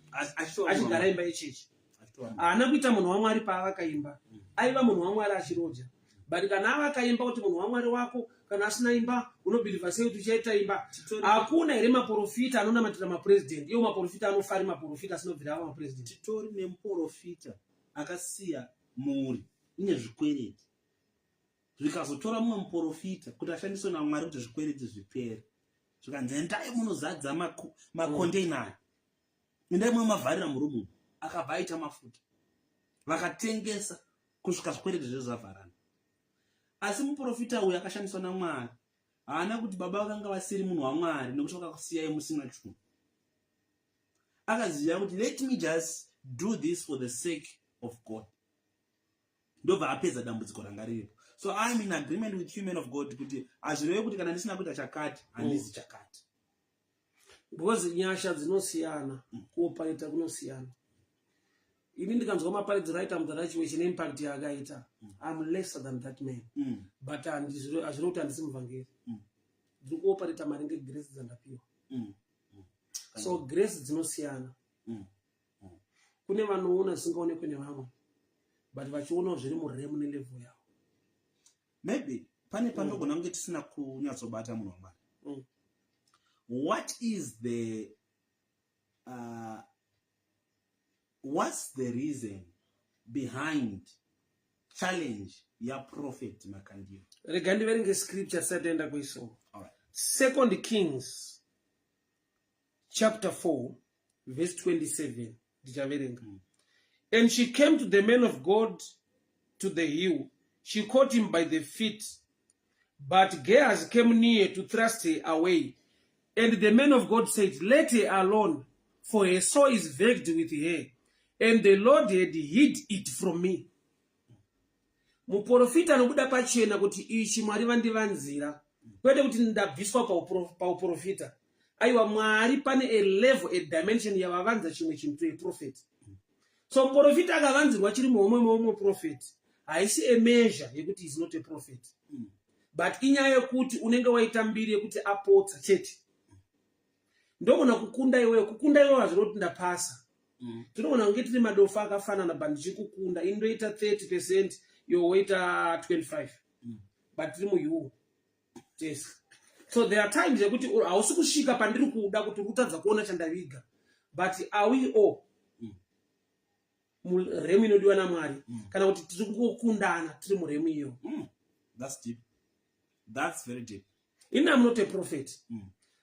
achigara imba yechechi. Haana kuita munhu waMwari paavakaimba. Aiva munhu waMwari achiroja. But kana avakaimba, kuti munhu waMwari wako kana asina imba, unobhilivha sei kuti uchaita imba? Hakuna here maprofita anonamatira mapurezidendi? Iwo maprofita anofari maprofita asina kubvira ava mapurezidendi. Titori nemuprofita akasiya mhuri ine zvikwereti, zvikazotora mumwe muprofita kuti ashandiswe naMwari kuti zvikwereti zvipere. Zvikanzi, "Endai munozadza makondeina aya, endai munomavharira murumu." Akabva aita mafuta, vakatengesa kusvika zvikwereti zvezvo zvavharana. Asi muprofita uyu akashandiswa naMwari haana kuti baba vakanga vasiri munhu waMwari nekuti vakakusiyai musina chuma. Akaziva kuti let me just do this for the sake of God, ndobva apedza dambudziko ranga riripo. So I'm in agreement with you, man of God, kuti hazvirevi kuti kana ndisina kuita chakati handizi chakati. Because nyasha dzinosiyana, kuopareta kunosiyana. Ini ndikanzwa maparidziro aita mudhara Chiweshe neimpact yaakaita, I'm lesser than that man, but hazvino kuti handisi muvhangeri. Ndiri kuopareta maringe grace dzandapiwa. So grace dzinosiyana. Kune vanoona zvisingaonekwe nevamwe, but vachionawo zviri muremu nelevel yavo. Maybe pane panogona kunge tisina kunyatsobata, munhu waMwari. What is the what's the reason behind challenge yaProphet Makandiwa? Rega ndiverenge scripture tisati taenda kuiso. All right. Second Kings chapter 4 verse 27. Ndichaverenga. And she came to the man of God to the hill. She caught him by the feet, but Gehazi came near to thrust her away. And the man of God said, "Let her alone, for her soul is vexed with her, and the Lord had hid it from me." Muprofita anobuda pachena kuti ichi Mwari vandivanzira, kwete kuti ndabviswa pauprofita. Aiwa, Mwari pane a level, a dimension yavavanza chimwe chinhu to a prophet. So muprofita akavanzirwa chiri muhomwe meumwe prophet, haisi a measure yekuti is not a prophet, but inyaya yekuti unenge waita mbiri yekuti apotsa chete. Ndogona kukunda iweyo. Kukunda iweyo hazvino kuti ndapasa. Tinogona kunge tiri madofa akafanana, but ndichikukunda. Ini ndoita 30%, iwe woita 25, but tiri muyu tese. So there are times yekuti hausi kusvika pandiri kuda, kuti uri kutadza kuona chandaviga, but are we all murealm inodiwa naMwari, kana kuti tiri kungokundana tiri murealm iyo? That's deep. That's very deep. Ini am not a prophet,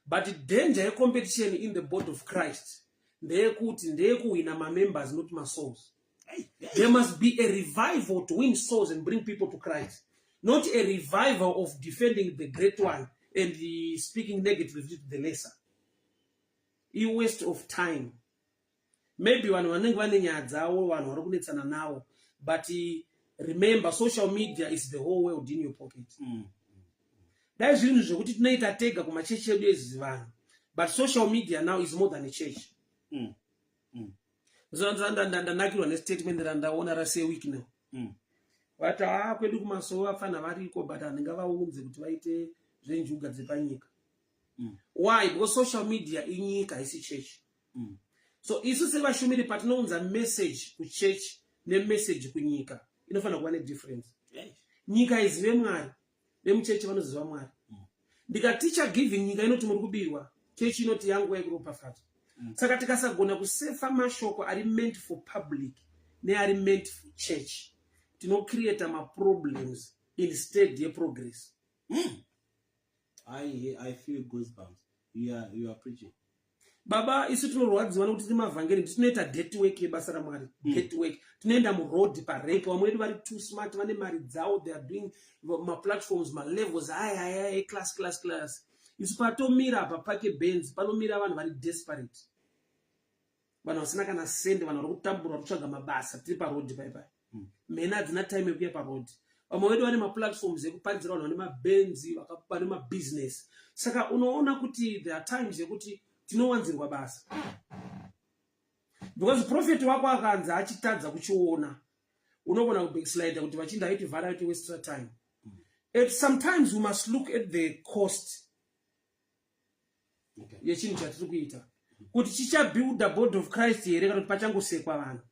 but danger yecompetition in the body of Christ ndeyekuti ndeyekuwina mamembers, not masouls. Hey, hey. There must be a revival to win souls and bring people to Christ, not a revival of defending the great one and speaking negatively to the lesser. I waste of time. Maybe vanhu vanenge vane nyaya dzavo, vanhu vari kunetsana navo, but remember, social media is the whole world in your pocket. Dai zvinhu zvekuti tinoita tega kumachechi edu ezi vanhu, but social media now is more than a church. Ndanakirwa nestatement randaona raSir Wicknell. Vati, "Haa, kwedu kumasowe vafana variko, but handingavaunze kuti vaite zvenjuga dzepanyika." Why? Because social media inyika, haisi church. So isu sevashumiri, patinounza message kuchurch nemessage kunyika, inofanira kuva nedifference. Nyika izive Mwari, vemuchechi vanoziva Mwari. Ndikaticha giving, nyika inoti muri kubirwa, chechi inoti yangu yekuropafadzwa. Saka tikasagona kusefa mashoko ari meant for public neari meant for church, tinocreata maproblems instead yeprogress. I feel goosebumps. You are preaching. Baba, isu tinorwadziwa nekuti tiri mavhangeri, tinoita dirty work yebasa raMwari. Dirty work, tinoenda muroad, parank. Vamwe vedu vari too smart, vane mari dzavo, they are doing maplatforms, malevels aya aya eclass, class, class. Isu patomira apa pake Benz, panomira vanhu vari desperate, vanhu vasina kana sende, vanhu vari kutambura, vari kutsvaga mabasa. Tiri paroad paipai. Mhena hadzina time yekuya paroad. Vamwe vedu vane maplatforms ekuparidzira vanhu vane mabenzi, vane mabusiness. Saka unoona kuti there are times yekuti tinowanzirwa basa, because prophet wako akanzi achitadza kuchiona, unogona kubackslide kuti vachinda aitivhara, aiti waste time. At sometimes we must look at the cost yechinhu chatiri kuita, kuti chichabuilda body of Christ here, kana kuti pachangosekwa vanhu.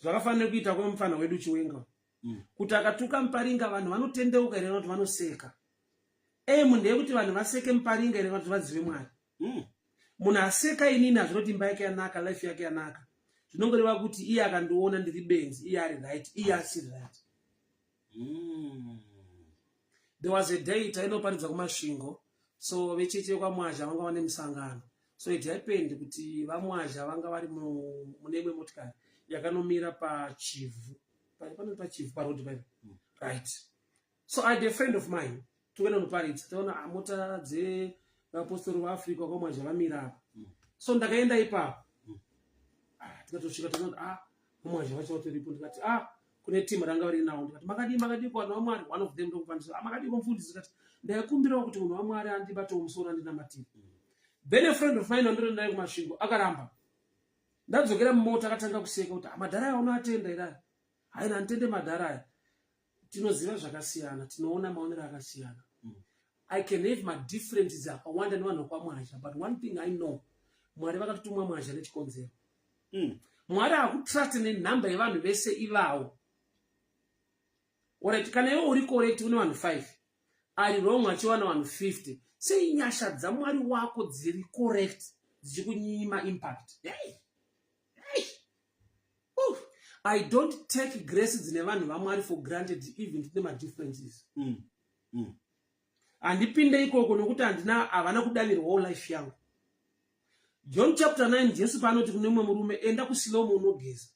Zvakafanira kuita kwemufana wedu Chiwenga, kuti akatuka Muparinga, vanhu vanotendeuka here, kana kuti vanoseka? Aim ndeyekuti vanhu vaseke Muparinga here, kana kuti vazive Mwari? Munhu aseka inini hazvinoti imba yake yanaka, life yake yanaka. Zvinongoreva kuti iye akandiona ndiri benzi, iye ari right, iye asiri right. There was a day tainoparidza kuMasvingo. So vechechi vekwaMwazha vanga vane musangano. So it happened kuti vaMwazha vanga vari mune imwe motikari yakanomira paChivhu. Panoti paChivhu, paroad paipa, right? So I had a friend of mine. Tokuenda kunoparidza, taona, ah, mota dzevapostori vaAfrica kwaMwazha vamira apa. So ndakaenda ipapo. Ah, tikatosvika, tinoona, ah, vaMwazha vacho vatoripo. Ndikati, ah, kune timu ranga vari nawo. Ndikati, "Makadii, makadii kuvanhu vaMwari?" One of them ndokupandisa, "Ah, makadii kumufundisi?" Ndikati, "Ndaikumbirawo kuti munhu waMwari andibatawo musoro, andinamatiri." Then a friend of mine wandiri naye kuMasvingo akaramba. Ndadzokera mumota, akatanga kuseka kuti, "Ah, madhara aya unoatenda here aya?" "Haina, handitende madhara aya." Tinoziva zvakasiyana, tinoona maonero akasiyana. I can have madifferences akawanda nevanhu vekwaMwazha, but one thing I know, Mwari vakatotumwa Mwazha nechikonzero. Mwari hakutrust nenhamba yevanhu vese ivavo. Alright, kana iwe uri correct, une vanhu 5, ari wrong achiwana vanhu 50, sei nyasha dzaMwari wako dziri correct dzichikunyima impact? Hey. Hey. I don't take grace dzine vanhu vaMwari for granted, even tine madifferences. Handipinde ikoko nokuti handina, havana kudanirwawo life yangu. John chapter 9, Jesu paanoti kune mumwe murume, enda kuSilomu unogeza.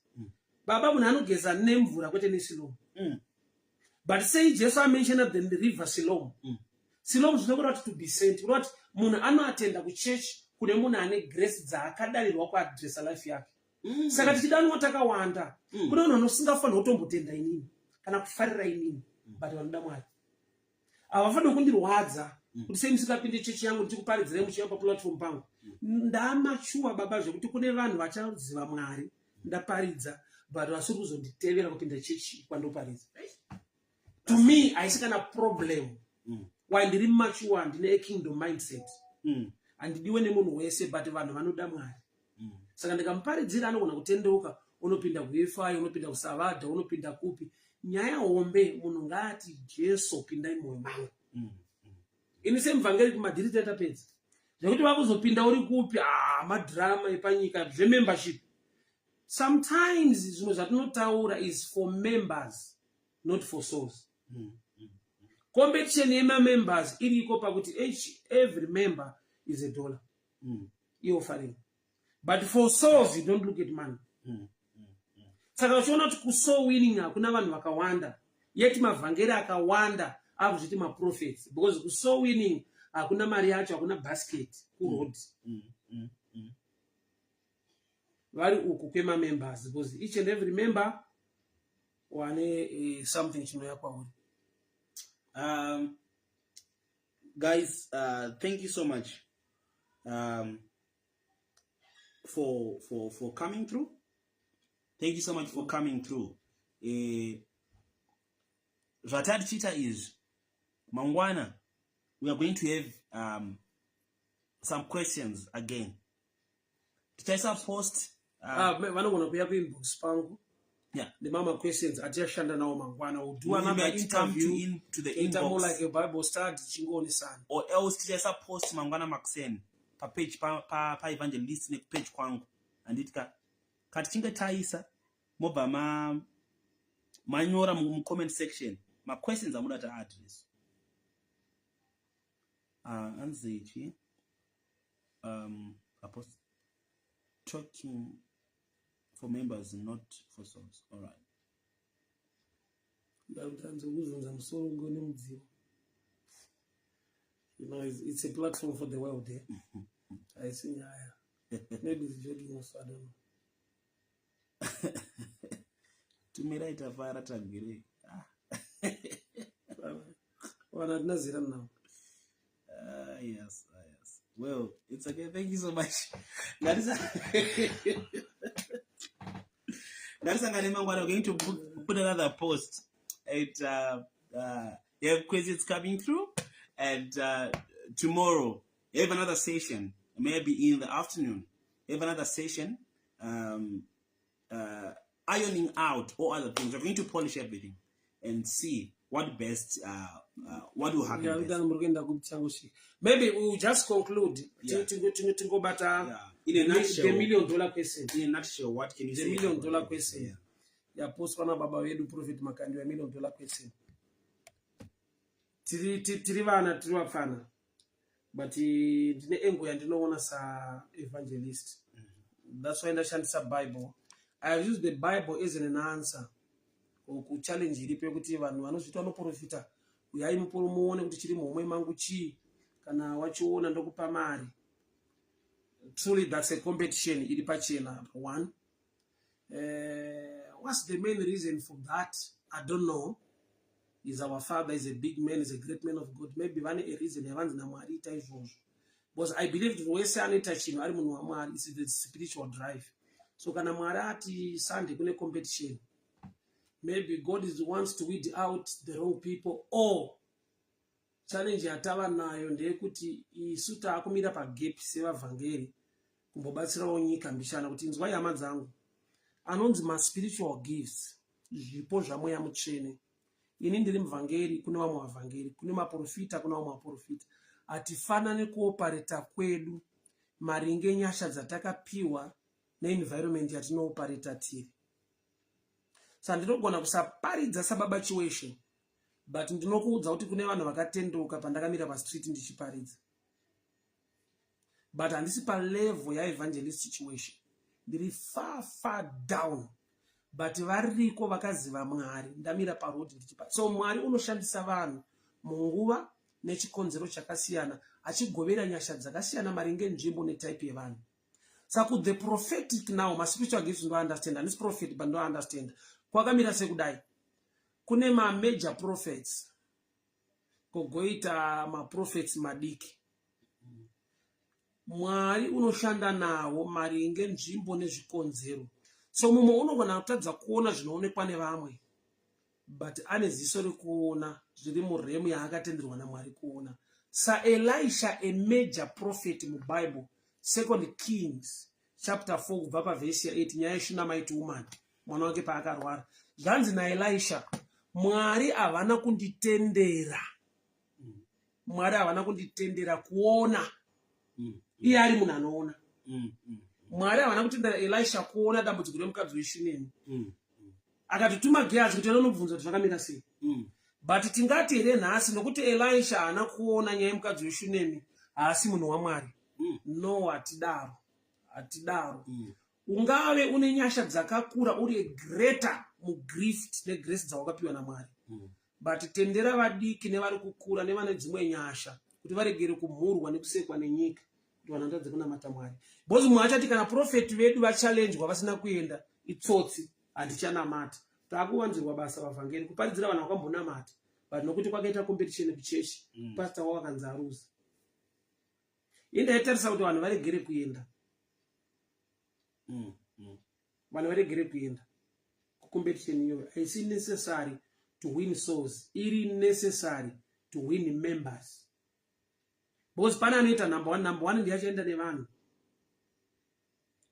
Baba, munhu anogeza nemvura, kwete neSilomu. But sei Jesu amentiona the river Silomu? Silomu zvinokureva kuti to be sent, kureva kuti munhu anoatenda kuchechi kune munhu ane grace dzaakadarirwa kuadresa life yake. Saka tichidanwa takawanda, kune vanhu vanosingafanirwa kutombotenda inini kana kufarira inini, but vanoda Mwari. Havafaniri kundirwadza kuti sei musingapinde chechi yangu, ndichikuparidzirai muchiuya paplatform pangu. Ndamachuwa, baba, zvekuti kune vanhu vachaziva Mwari ndaparidza, but vasiri kuzonditevera kupinda chechi kwandoparidza. To me haisi kana problem. Why? Ndiri machuwa, ndine a kingdom mindset. Handidiwe nemunhu wese, but vanhu vanoda Mwari. Saka ndikamuparidzira anogona kutendeuka, unopinda kuFI, unopinda kuSavadha, unopinda kupi. Nyaya hombe, munhu ngaati, "Jesu, pindai mwoyo mangu." Ini semuvhangeri kumadhiri taitapedza zvekuti vakuzopinda uri kupi. Ah, madhirama epanyika zvemembership. Sometimes zvimwe zvatinotaura is for members, not for souls. Competition yemamembers iriko pakuti each every member is a dollar ioffering, but for souls you don't look at money. Saka uchiona kuti kusoul winning hakuna vanhu vakawanda, yeti mavhangeri akawanda akuzviti maprophets, because kusoul winning hakuna mari yacho, hakuna basket kuroad. Vari uku kwemamembers, because each and every member wane something chinouya kwauri. Guys, thank you so much for coming through. Thank you so much for coming through. Zvatati tichiita izvi, mangwana we are going to have some questions again. Tichaisa post. Ah, vanogona kuuya kuinbox pangu nemamwe questions atichashanda nawo mangwana. We'll do We another might come to, interview, in, to the toita more inbox like a Bible study, tichingoonesana. Or else tichaisa post mangwana makuseni papage paevangelist pa nekupage kwangu, handiti ka? Kana tichinge taisa, mobva manyora mucomment section maquestions amuda taaddress. Anzi chi apost talking for members, not for souls. All right. Ndanzi kuzunza musoro ngone mudzimu. It's a platform for the world, eh? Haisi nyaya. Maybe it's joking also, I don't know. Tumirai tafara tagwirei. Ah. Vanhu hatina zera navo. Yes. Well, it's okay. Thank you so much. Ngatisangane mangwana. We're going to put another post. It you have questions coming through, and tomorrow we have another session. Maybe in the afternoon, we have another session. Ironing out all other things. We're going to polish everything and see what will happen best. Ndani muri kuenda kuchangosvika? Maybe we'll just conclude. Tingobata In a nutshell, the million dollar question. In a nutshell, what can you The say million about dollar it? question. Yapostwa nababa vedu Prophet Makandiwa, million dollar question. Tiri vana, tiri vapfana, but ndine angle yandinoona saevangelist. That's why ndashandisa Bible. I have used the Bible as an answer kuchallenge iripo yekuti vanhu vanozviti vanoprofita, uyai muone kuti chiri muhomwe mangu chii, kana wachiona ndokupa mari. Truly, that's a competition iri pachena. One, what's the main reason for that? I don't know. Is our father is a big man, is a great man of God. Maybe vane a reason yavanzi naMwari ita izvozvo, because I believe kuti wese anoita chinhu ari munhu waMwari is the spiritual drive. So kana Mwari ati Sunday kune competition, maybe God is wants to weed out the wrong people, or challenge yatava nayo ndeyekuti isu taakumira pagap sevavhangeri kumbobatsirawo nyika mbishana kuti inzwai hama dzangu, anonzi maspiritual gifts, zvipo zvaMweya Mutsvene. Ini ndiri muvhangeri, kune vamwe vavhangeri, kune maprofita, kune vamwe vaprofita. Hatifanani kuopareta kwedu maringe nyasha dzatakapiwa neenvironment yatinoopareta tiri. Saka ndinogona kusaparidza sababa Chiweshe, but ndinokuudza kuti kune vanhu vakatendeuka pandakamira pastreet ndichiparidza. But handisi palevel yaevangelist situation, ndiri far, far down, but variko vakaziva Mwari. Ndamira paroad ndichipa. So Mwari unoshandisa vanhu munguva nechikonzero chakasiyana, achigovera nyasha dzakasiyana maringe nzvimbo netype yevanhu. Saka the prophetic now, maspiritual gifts, ndounderstand. Handisi prophet, but ndounderstand kwakamira sekudai: kune mamajor prophets, kogoita maprophets madiki. Mwari unoshanda nawo maringe nzvimbo nezvikonzero. So mumwe unogona kutadza kuona zvinoonekwa nevamwe, but ane ziso rekuona zviri murealm yaakatenderwa naMwari kuona, saElisha, a major prophet muBible, Second Kings chapter 4 kubva pavhesi ya8, nyaya yeShunammite woman, mwana wake paakarwara. Zvanzi naElisha, "Mwari havana kunditendera, Mwari havana kunditendera kuona." Iye ari munhu anoona. Mwari havana kutendera Elisha kuona dambudziko remukadzi weShunemi. Akatotuma Gehazi kuti anonobvunza kuti zvakamira sei. But tingati here nhasi nokuti Elisha haana kuona nyaya yemukadzi weShunemi, haasi munhu waMwari? No, hatidaro, hatidaro. Ungave une nyasha dzakakura, uri greater mugift negrace dzawakapiwa naMwari, but tendera vadiki nevari kukura nevane dzimwe nyasha kuti varegere kumhurwa nekusekwa nenyika kuti vanhu vatadze kunamata Mwari, because mumwe achati kana prophet vedu vachallenjwa vasina kuenda, itsotsi, handichanamata. Taakuwanzirwa basa vavhangeri kuparidzira vanhu vakambonamata, but nokuti kwakaita competition kuchechi, pastor wavo akanzi aruza. Indaitarisa kuti vanhu varegere kuenda, vanhu varegere kuenda kucompetition iyoyo. Haisi necessary to win souls, iri necessary to win members, because pane anoita number one, number one ndiye achaenda nevanhu.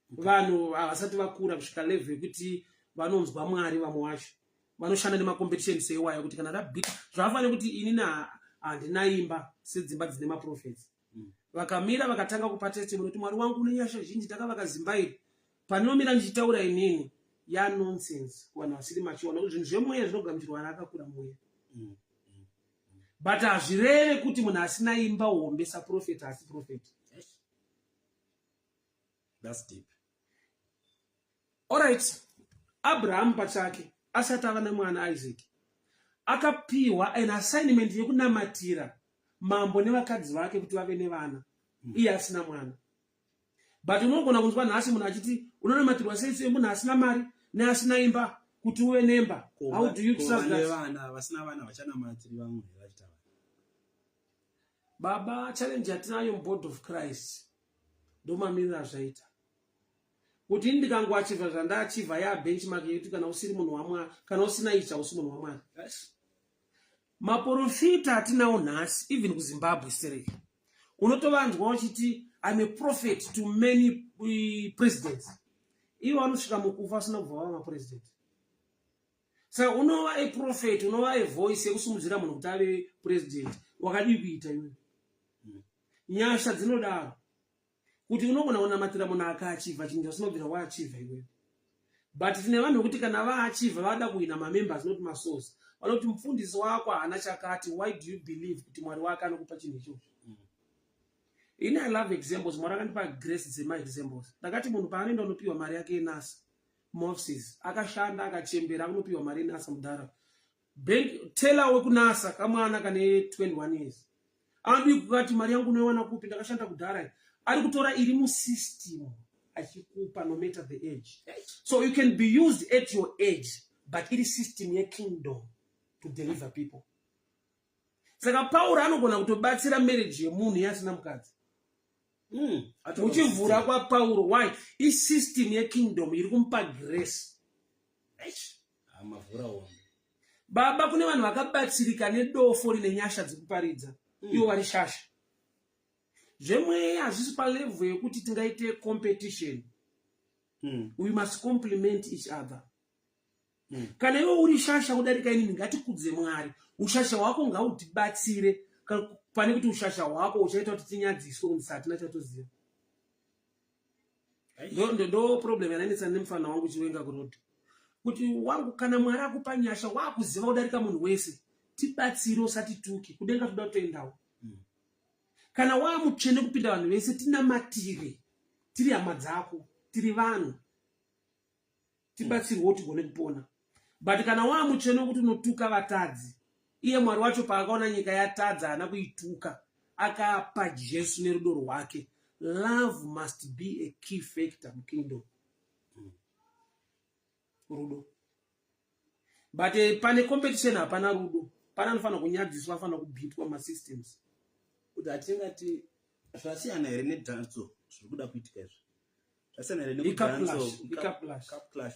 Vanhu havasati vakura kusvika level yekuti vanonzwa Mwari. Vamwe vacho vanoshanda nemacompetition seiwayo, kuti kana rabhita zvavafanira kuti inini handina imba sedzimba dzine maprophets. Vakamira vakatanga kupa testimony kuti Mwari wangu une nyasha zhinji, takavaka zimba iri. Paninomira ndichitaura inini, yanonsense kuvanhu vasiri machiona, kuti zvinhu zvemweya zvinogamuchirwa naakakura mweya. But hazvireve kuti munhu asina imba hombe saprophet haasi prophet. That's deep. Alright, Abraham pachake asati ava nemwana Isaac, akapiwa an assignment yekunamatira mambo nevakadzi vake kuti vave nevana, iye asina mwana. But unogona kunzwa nhasi munhu achiti unonamatirwa sei sei munhu asina mari neasina imba kuti uve nemba? How do you trust that? Vana vasina vana vachanamatiri vamwe vachita vana. Baba, challenge yatinayo mubody of Christ, ndomamiriro azvaita kuti ini ndikangoachivha zvandaachivha, yabenchmark yekuti kana usiri munhu waMwari, kana usina ichi, hausi munhu waMwari. Maprofita atinawo nhasi, even kuZimbabwe stereki, unotovanzwa uchiti, "I'm a prophet to many presidents." Ivo vanosvika mukufa vasina kubva vava mapresident. Saka unova a prophet, unova a voice yekusumudzira munhu kuti ave president, wakadii kuita iwe? Nyasha dzinodaro kuti unogona kunamatira munhu akaachivha chinhu chasinobvira waachivha iwewe. But tine vanhu vekuti kana vaachivha, vada kuwina mamembers, not masouls. Vanoti mufundisi wako haana chakati. Why do you believe kuti Mwari wake anokupa chinhu ichocho? Ini I love examples. Mwari akandipa grace dzemaexamples. Ndakati munhu paanoenda unopiwa mari yake yeNSSA muoffices, akashanda akachembera, akunopiwa mari yeNSSA, mudhara bank teller wekuNSSA, kamwana kane 21 years, anodii kukati, "Mari yangu unoiwana kupi? Ndakashanda kudhara." Ari kutora iri musystem achikupa, no matter the age. So you can be used at your age, but iri system yekingdom to deliver people. Saka Pauro anogona kutobatsira marriage yemunhu yasina mukadzi. Uchivhura kwaPauro, why? Isystem yekingdom iri kumupa grace. Mavhura hombe. Baba, kune vanhu vakabatsirika nedofo rine nyasha dzekuparidza, ivo vari shasha. Zvemweya hazvisi palevel yekuti tingaite competition. We must compliment each other. Kana iwe uri shasha kudarika inini, ngatikudze Mwari. Ushasha hwako ngautibatsire pane kuti ushasha hwako uchaita kuti tinyadziswe kunzi hatina chatoziva. Ndo problem yananetsa nemufana wangu Chiwenga kuroad, kuti wangu, kana Mwari akupa nyasha, wakuziva kudarika munhu wese, tibatsire, usatituki. Kudenga toda kutoendawo. Kana waamutsvene kupinda vanhu vese, tinamatire, tiri hama dzako, tiri vanhu, tibatsirwewo tigone kupona. But kana waamutsvene wekuti unotuka vatadzi, iye Mwari wacho paakaona nyika yatadza haana kuituka, akapa Jesu nerudo rwake. Love must be a key factor mukingdom. Rudo. But pane competition hapana rudo. Pane anofanira kunyadziswa, anofanira kubhitwa masystems. Kuti hatingati zvasiyana here nedhanso zviri kuda kuitika izvi? Zvasiyana here nekudanso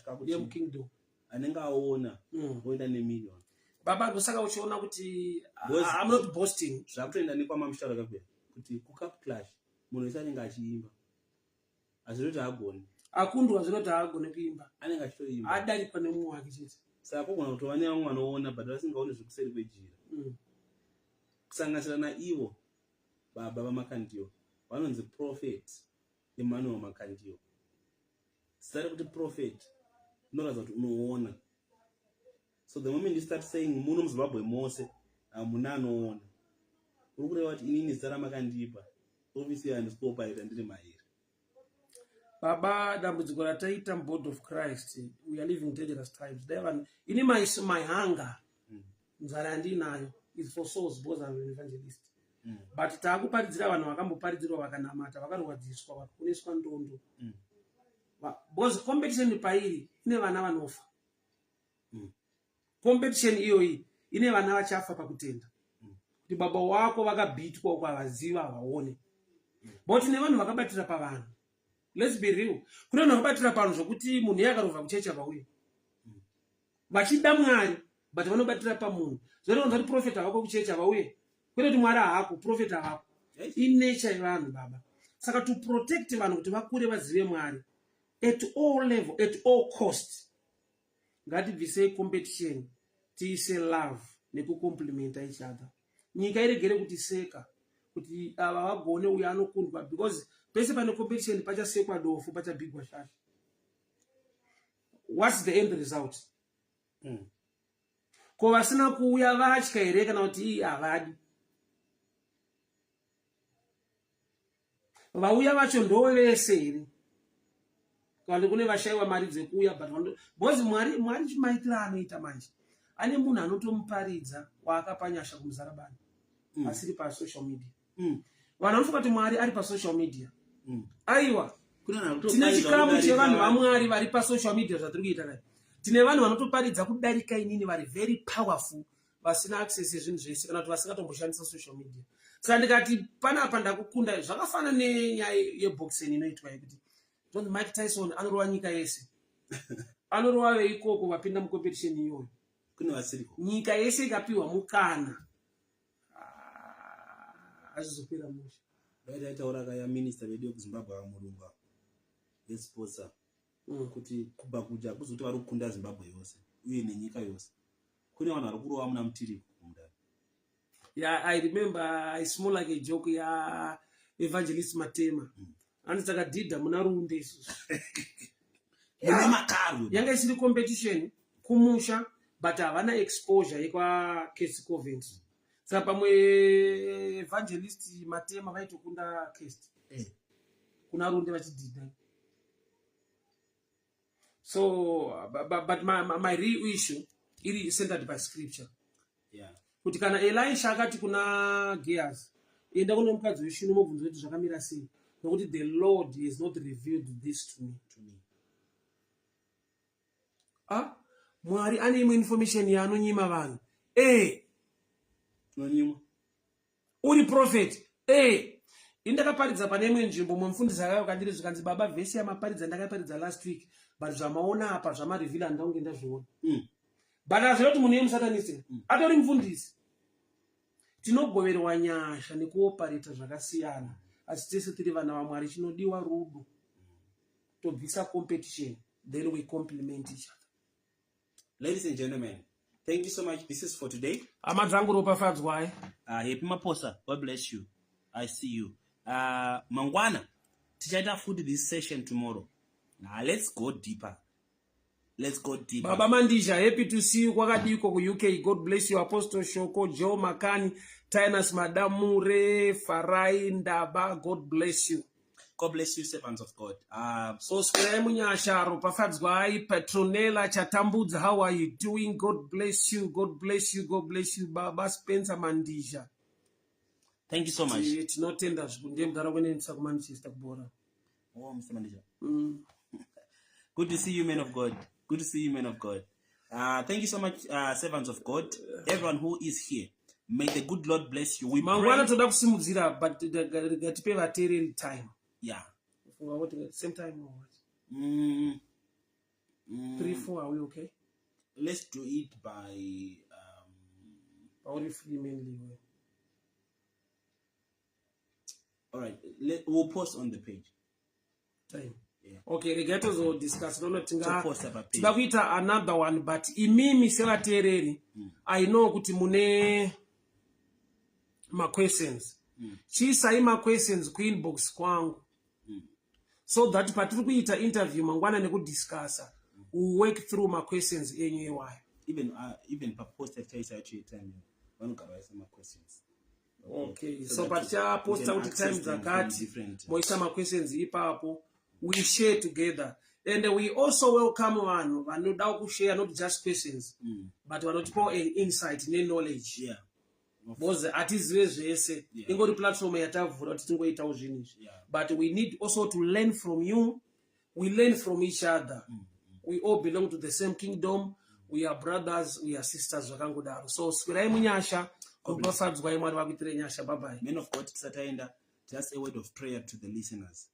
kakuti yemukingdom anenge aona oenda nemillion. Baba, ndosaka uchiona kuti I'm not boasting. Zvakutoenda nekwamamusharo kakuya kuti kucup clash munhu wese anenge achiimba, hazvinoti haagoni. Akundwa zvinoti haagone kuimba. Anenge achitoimba. Adarikwa nemumwe wake chete. Saka kugona kutova nevamwe vanoona but vasingaoni zvekuseri kwejira. Kusanganisira naivo baba vaMakandiwa vanonzi Prophet Emmanuel Makandiwa. Zita rekuti prophet rinoratidza kuti unoona. So the moment you start saying muno muZimbabwe mose hamuna anoona, uri kureva kuti inini zita ramakandipa ofisi handisi kuopareta ndiri mairi. Baba, dambudziko rataita muBoard of Christ, we are living dangerous times. Dai vanhu ini my hunger, nzara yandiinayo is for souls because I'm an evangelist. But taakuparidzira vanhu vakamboparidzirwa, vakanamata, vakarwadziswa, vakaponeswa ndondo. Because competition pairi ine vana vanofa. Competition iyoyi ine vana vachafa pakutenda. Kuti baba wako vakabhitwa uko, havaziva, havaone. But nevanhu vakabatira pavanhu, let's be real, kune vanhu vakabatira pavanhu zvokuti munhu iye akarovha kuchechi avauye vachida Mwari, but vanobatira pamunhu. Zvinoronza kuti prophet havako kuchechi havauye, kwete kuti Mwari haako, prophet havako. Inature yevanhu, baba. Saka to protect vanhu kuti vakure vazive Mwari at all level, at all cost, ngatibvisei competition, tiise love nekucomplimenta each other. Nyika iregere kutiseka kuti ava vagone, uyo anokundwa, because pese pane competition pachasekwa dofo, pachabhigwa shasha. What's the end result? Ko vasina kuuya vatya here, kana kuti ii havadi? Vauya vacho ndo vese here, kana kune vashayiwa mari dzekuuya? But because Mwari chimaitiro anoita manje, ane munhu anotomuparidza waakapa nyasha kumuzarabani asiri pasocial media. Vanhu vanofunga kuti Mwari ari pasocial media. Aiwa, tine chikamu chevanhu vaMwari vari pasocial media. Zvatiri kuita kai, tine vanhu vanotoparidza kudarika inini, vari very powerful, vasina access yezvinhu zvese, kana kuti vasingatomboshandisa social media. Saka ndikati panapa ndakukunda, zvakafanana nenyaya yeboxing inoitwa yekuti tonzi Mike Tyson anorova nyika yese. Anorova veikoko vapinda mucompetition iyoyo. Kune vasiriko. Nyika yese ikapiwa mukana, hazvizopera musha. Dai taitaura kaya minista vedu vekuZimbabwe vamurungu vesports kuti kubva kuja kuzoti vari kukunda Zimbabwe yose uye nenyika yose, kune vanhu vari kurova muna mutiriko mundani. Yeah, I remember, it's more like a joke ya Evangelist Matema. Hanzi takadhidha muna Runde isusu. Muna makarwe. Yanga isiri competition kumusha, but havana exposure yekwaCase Covent. Saka pamwe Evangelist Matema vaitokunda Cast kuna Runde vachidhidha. So but my real issue iri centered by scripture kuti kana Elisha akati kuna Gehazi, "Enda kune mukadzi weshunu mobvunza kuti zvakamira sei, nokuti the Lord has not revealed this to me." To me. Ah, Mwari ane imwe information yaanonyima vanhu e Tinonyimwa. Uri prophet e indakaparidza pane imwe nzvimbo, mumwe mufundisi akauya kandiri, zvikanzi, "Baba, vhesi yamaparidza ndakaparidza last week, but zvamaona apa zvamareveal handida kunge ndazviona." But azviva kuti munhu yemusatanist atori mufundisi. Tinogoverwa nyasha nekuopareta zvakasiyana, asi tese tiri vana vaMwari. Chinodiwa rudo. Tobvisa competition, then we compliment each other. Ladies and gentlemen, thank you so much. This is for today. Hama dzangu, ropafadzwai. Happy Maposa, God bless you. I see you. Mangwana tichaita futi this session tomorrow. Let's go deeper. Let's go deeper. Baba Mandisha, happy to see you kwakadiko kuUK. God bless you Apostle Shoko, Joe Makani, Tinus Madamure, Farai Ndaba. God bless you. God bless you servants of God. So swerai munyasha, ropafadzwai. Petronella Chatambudza, how are you doing? God bless you. God bless you. God bless you. Baba Spencer Mandisha. Thank you so much. Tinotenda zvikuru ndiye mudhara kwenendisa kuManchester kubhora. Oh, Mr. Mandisha. Good to see you, man of God. Good to see you, man of God. Thank you so much, servants of God. Everyone who is here, may the good Lord bless you. We Mangwana toda kusimudzira, but ngatipe vateereri time. Funga kuti same time or what? 3, 4, are we okay? Let's do it by Pauri free mainly we. All right, we'll post on the page. Time. Yeah. Okay, regai tozodiscuss toona tinga Toposta papage. Tida kuita another one, but imimi sevateereri, I know kuti mune maquestions. Chiisai maquestions kuinbox kwangu so that patiri kuita interview mangwana nekudiscussa, we work through maquestions enyu iwayo. Even paposta tichaisa yacho yetime, vanogara vaisa maquestions. Okay, so that patichaposta we can kuti time access them from dzakati, different moisa maquestions ipapo, we share together, and we also welcome vanhu vanoda kushare not just questions, but vanotipawo an insight neknowledge, because hatizive zvese. Ingori platform yatavhura kuti tingoitawo zvinhu izvi, but we need also to learn from you. We learn from each other. We all belong to the same kingdom. We are brothers, we are sisters, zvakangodaro. So swirai munyasha, ropafadzwai, Mwari vakuitire nyasha. Bye bye. Man of God, tisataenda, just a word of prayer to the listeners.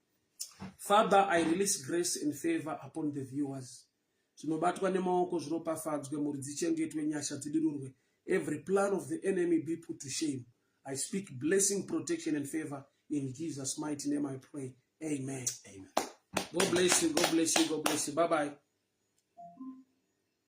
Father, I release grace and favor upon the viewers. Zvinobatwa nemaoko zviropafadzwe, mhuri dzichengetwe, nyasha dzidirurwe. Every plan of the enemy be put to shame. I speak blessing, protection and favor. In Jesus' mighty name I pray, amen. Amen. God bless you, God bless you, God bless you. Bye bye.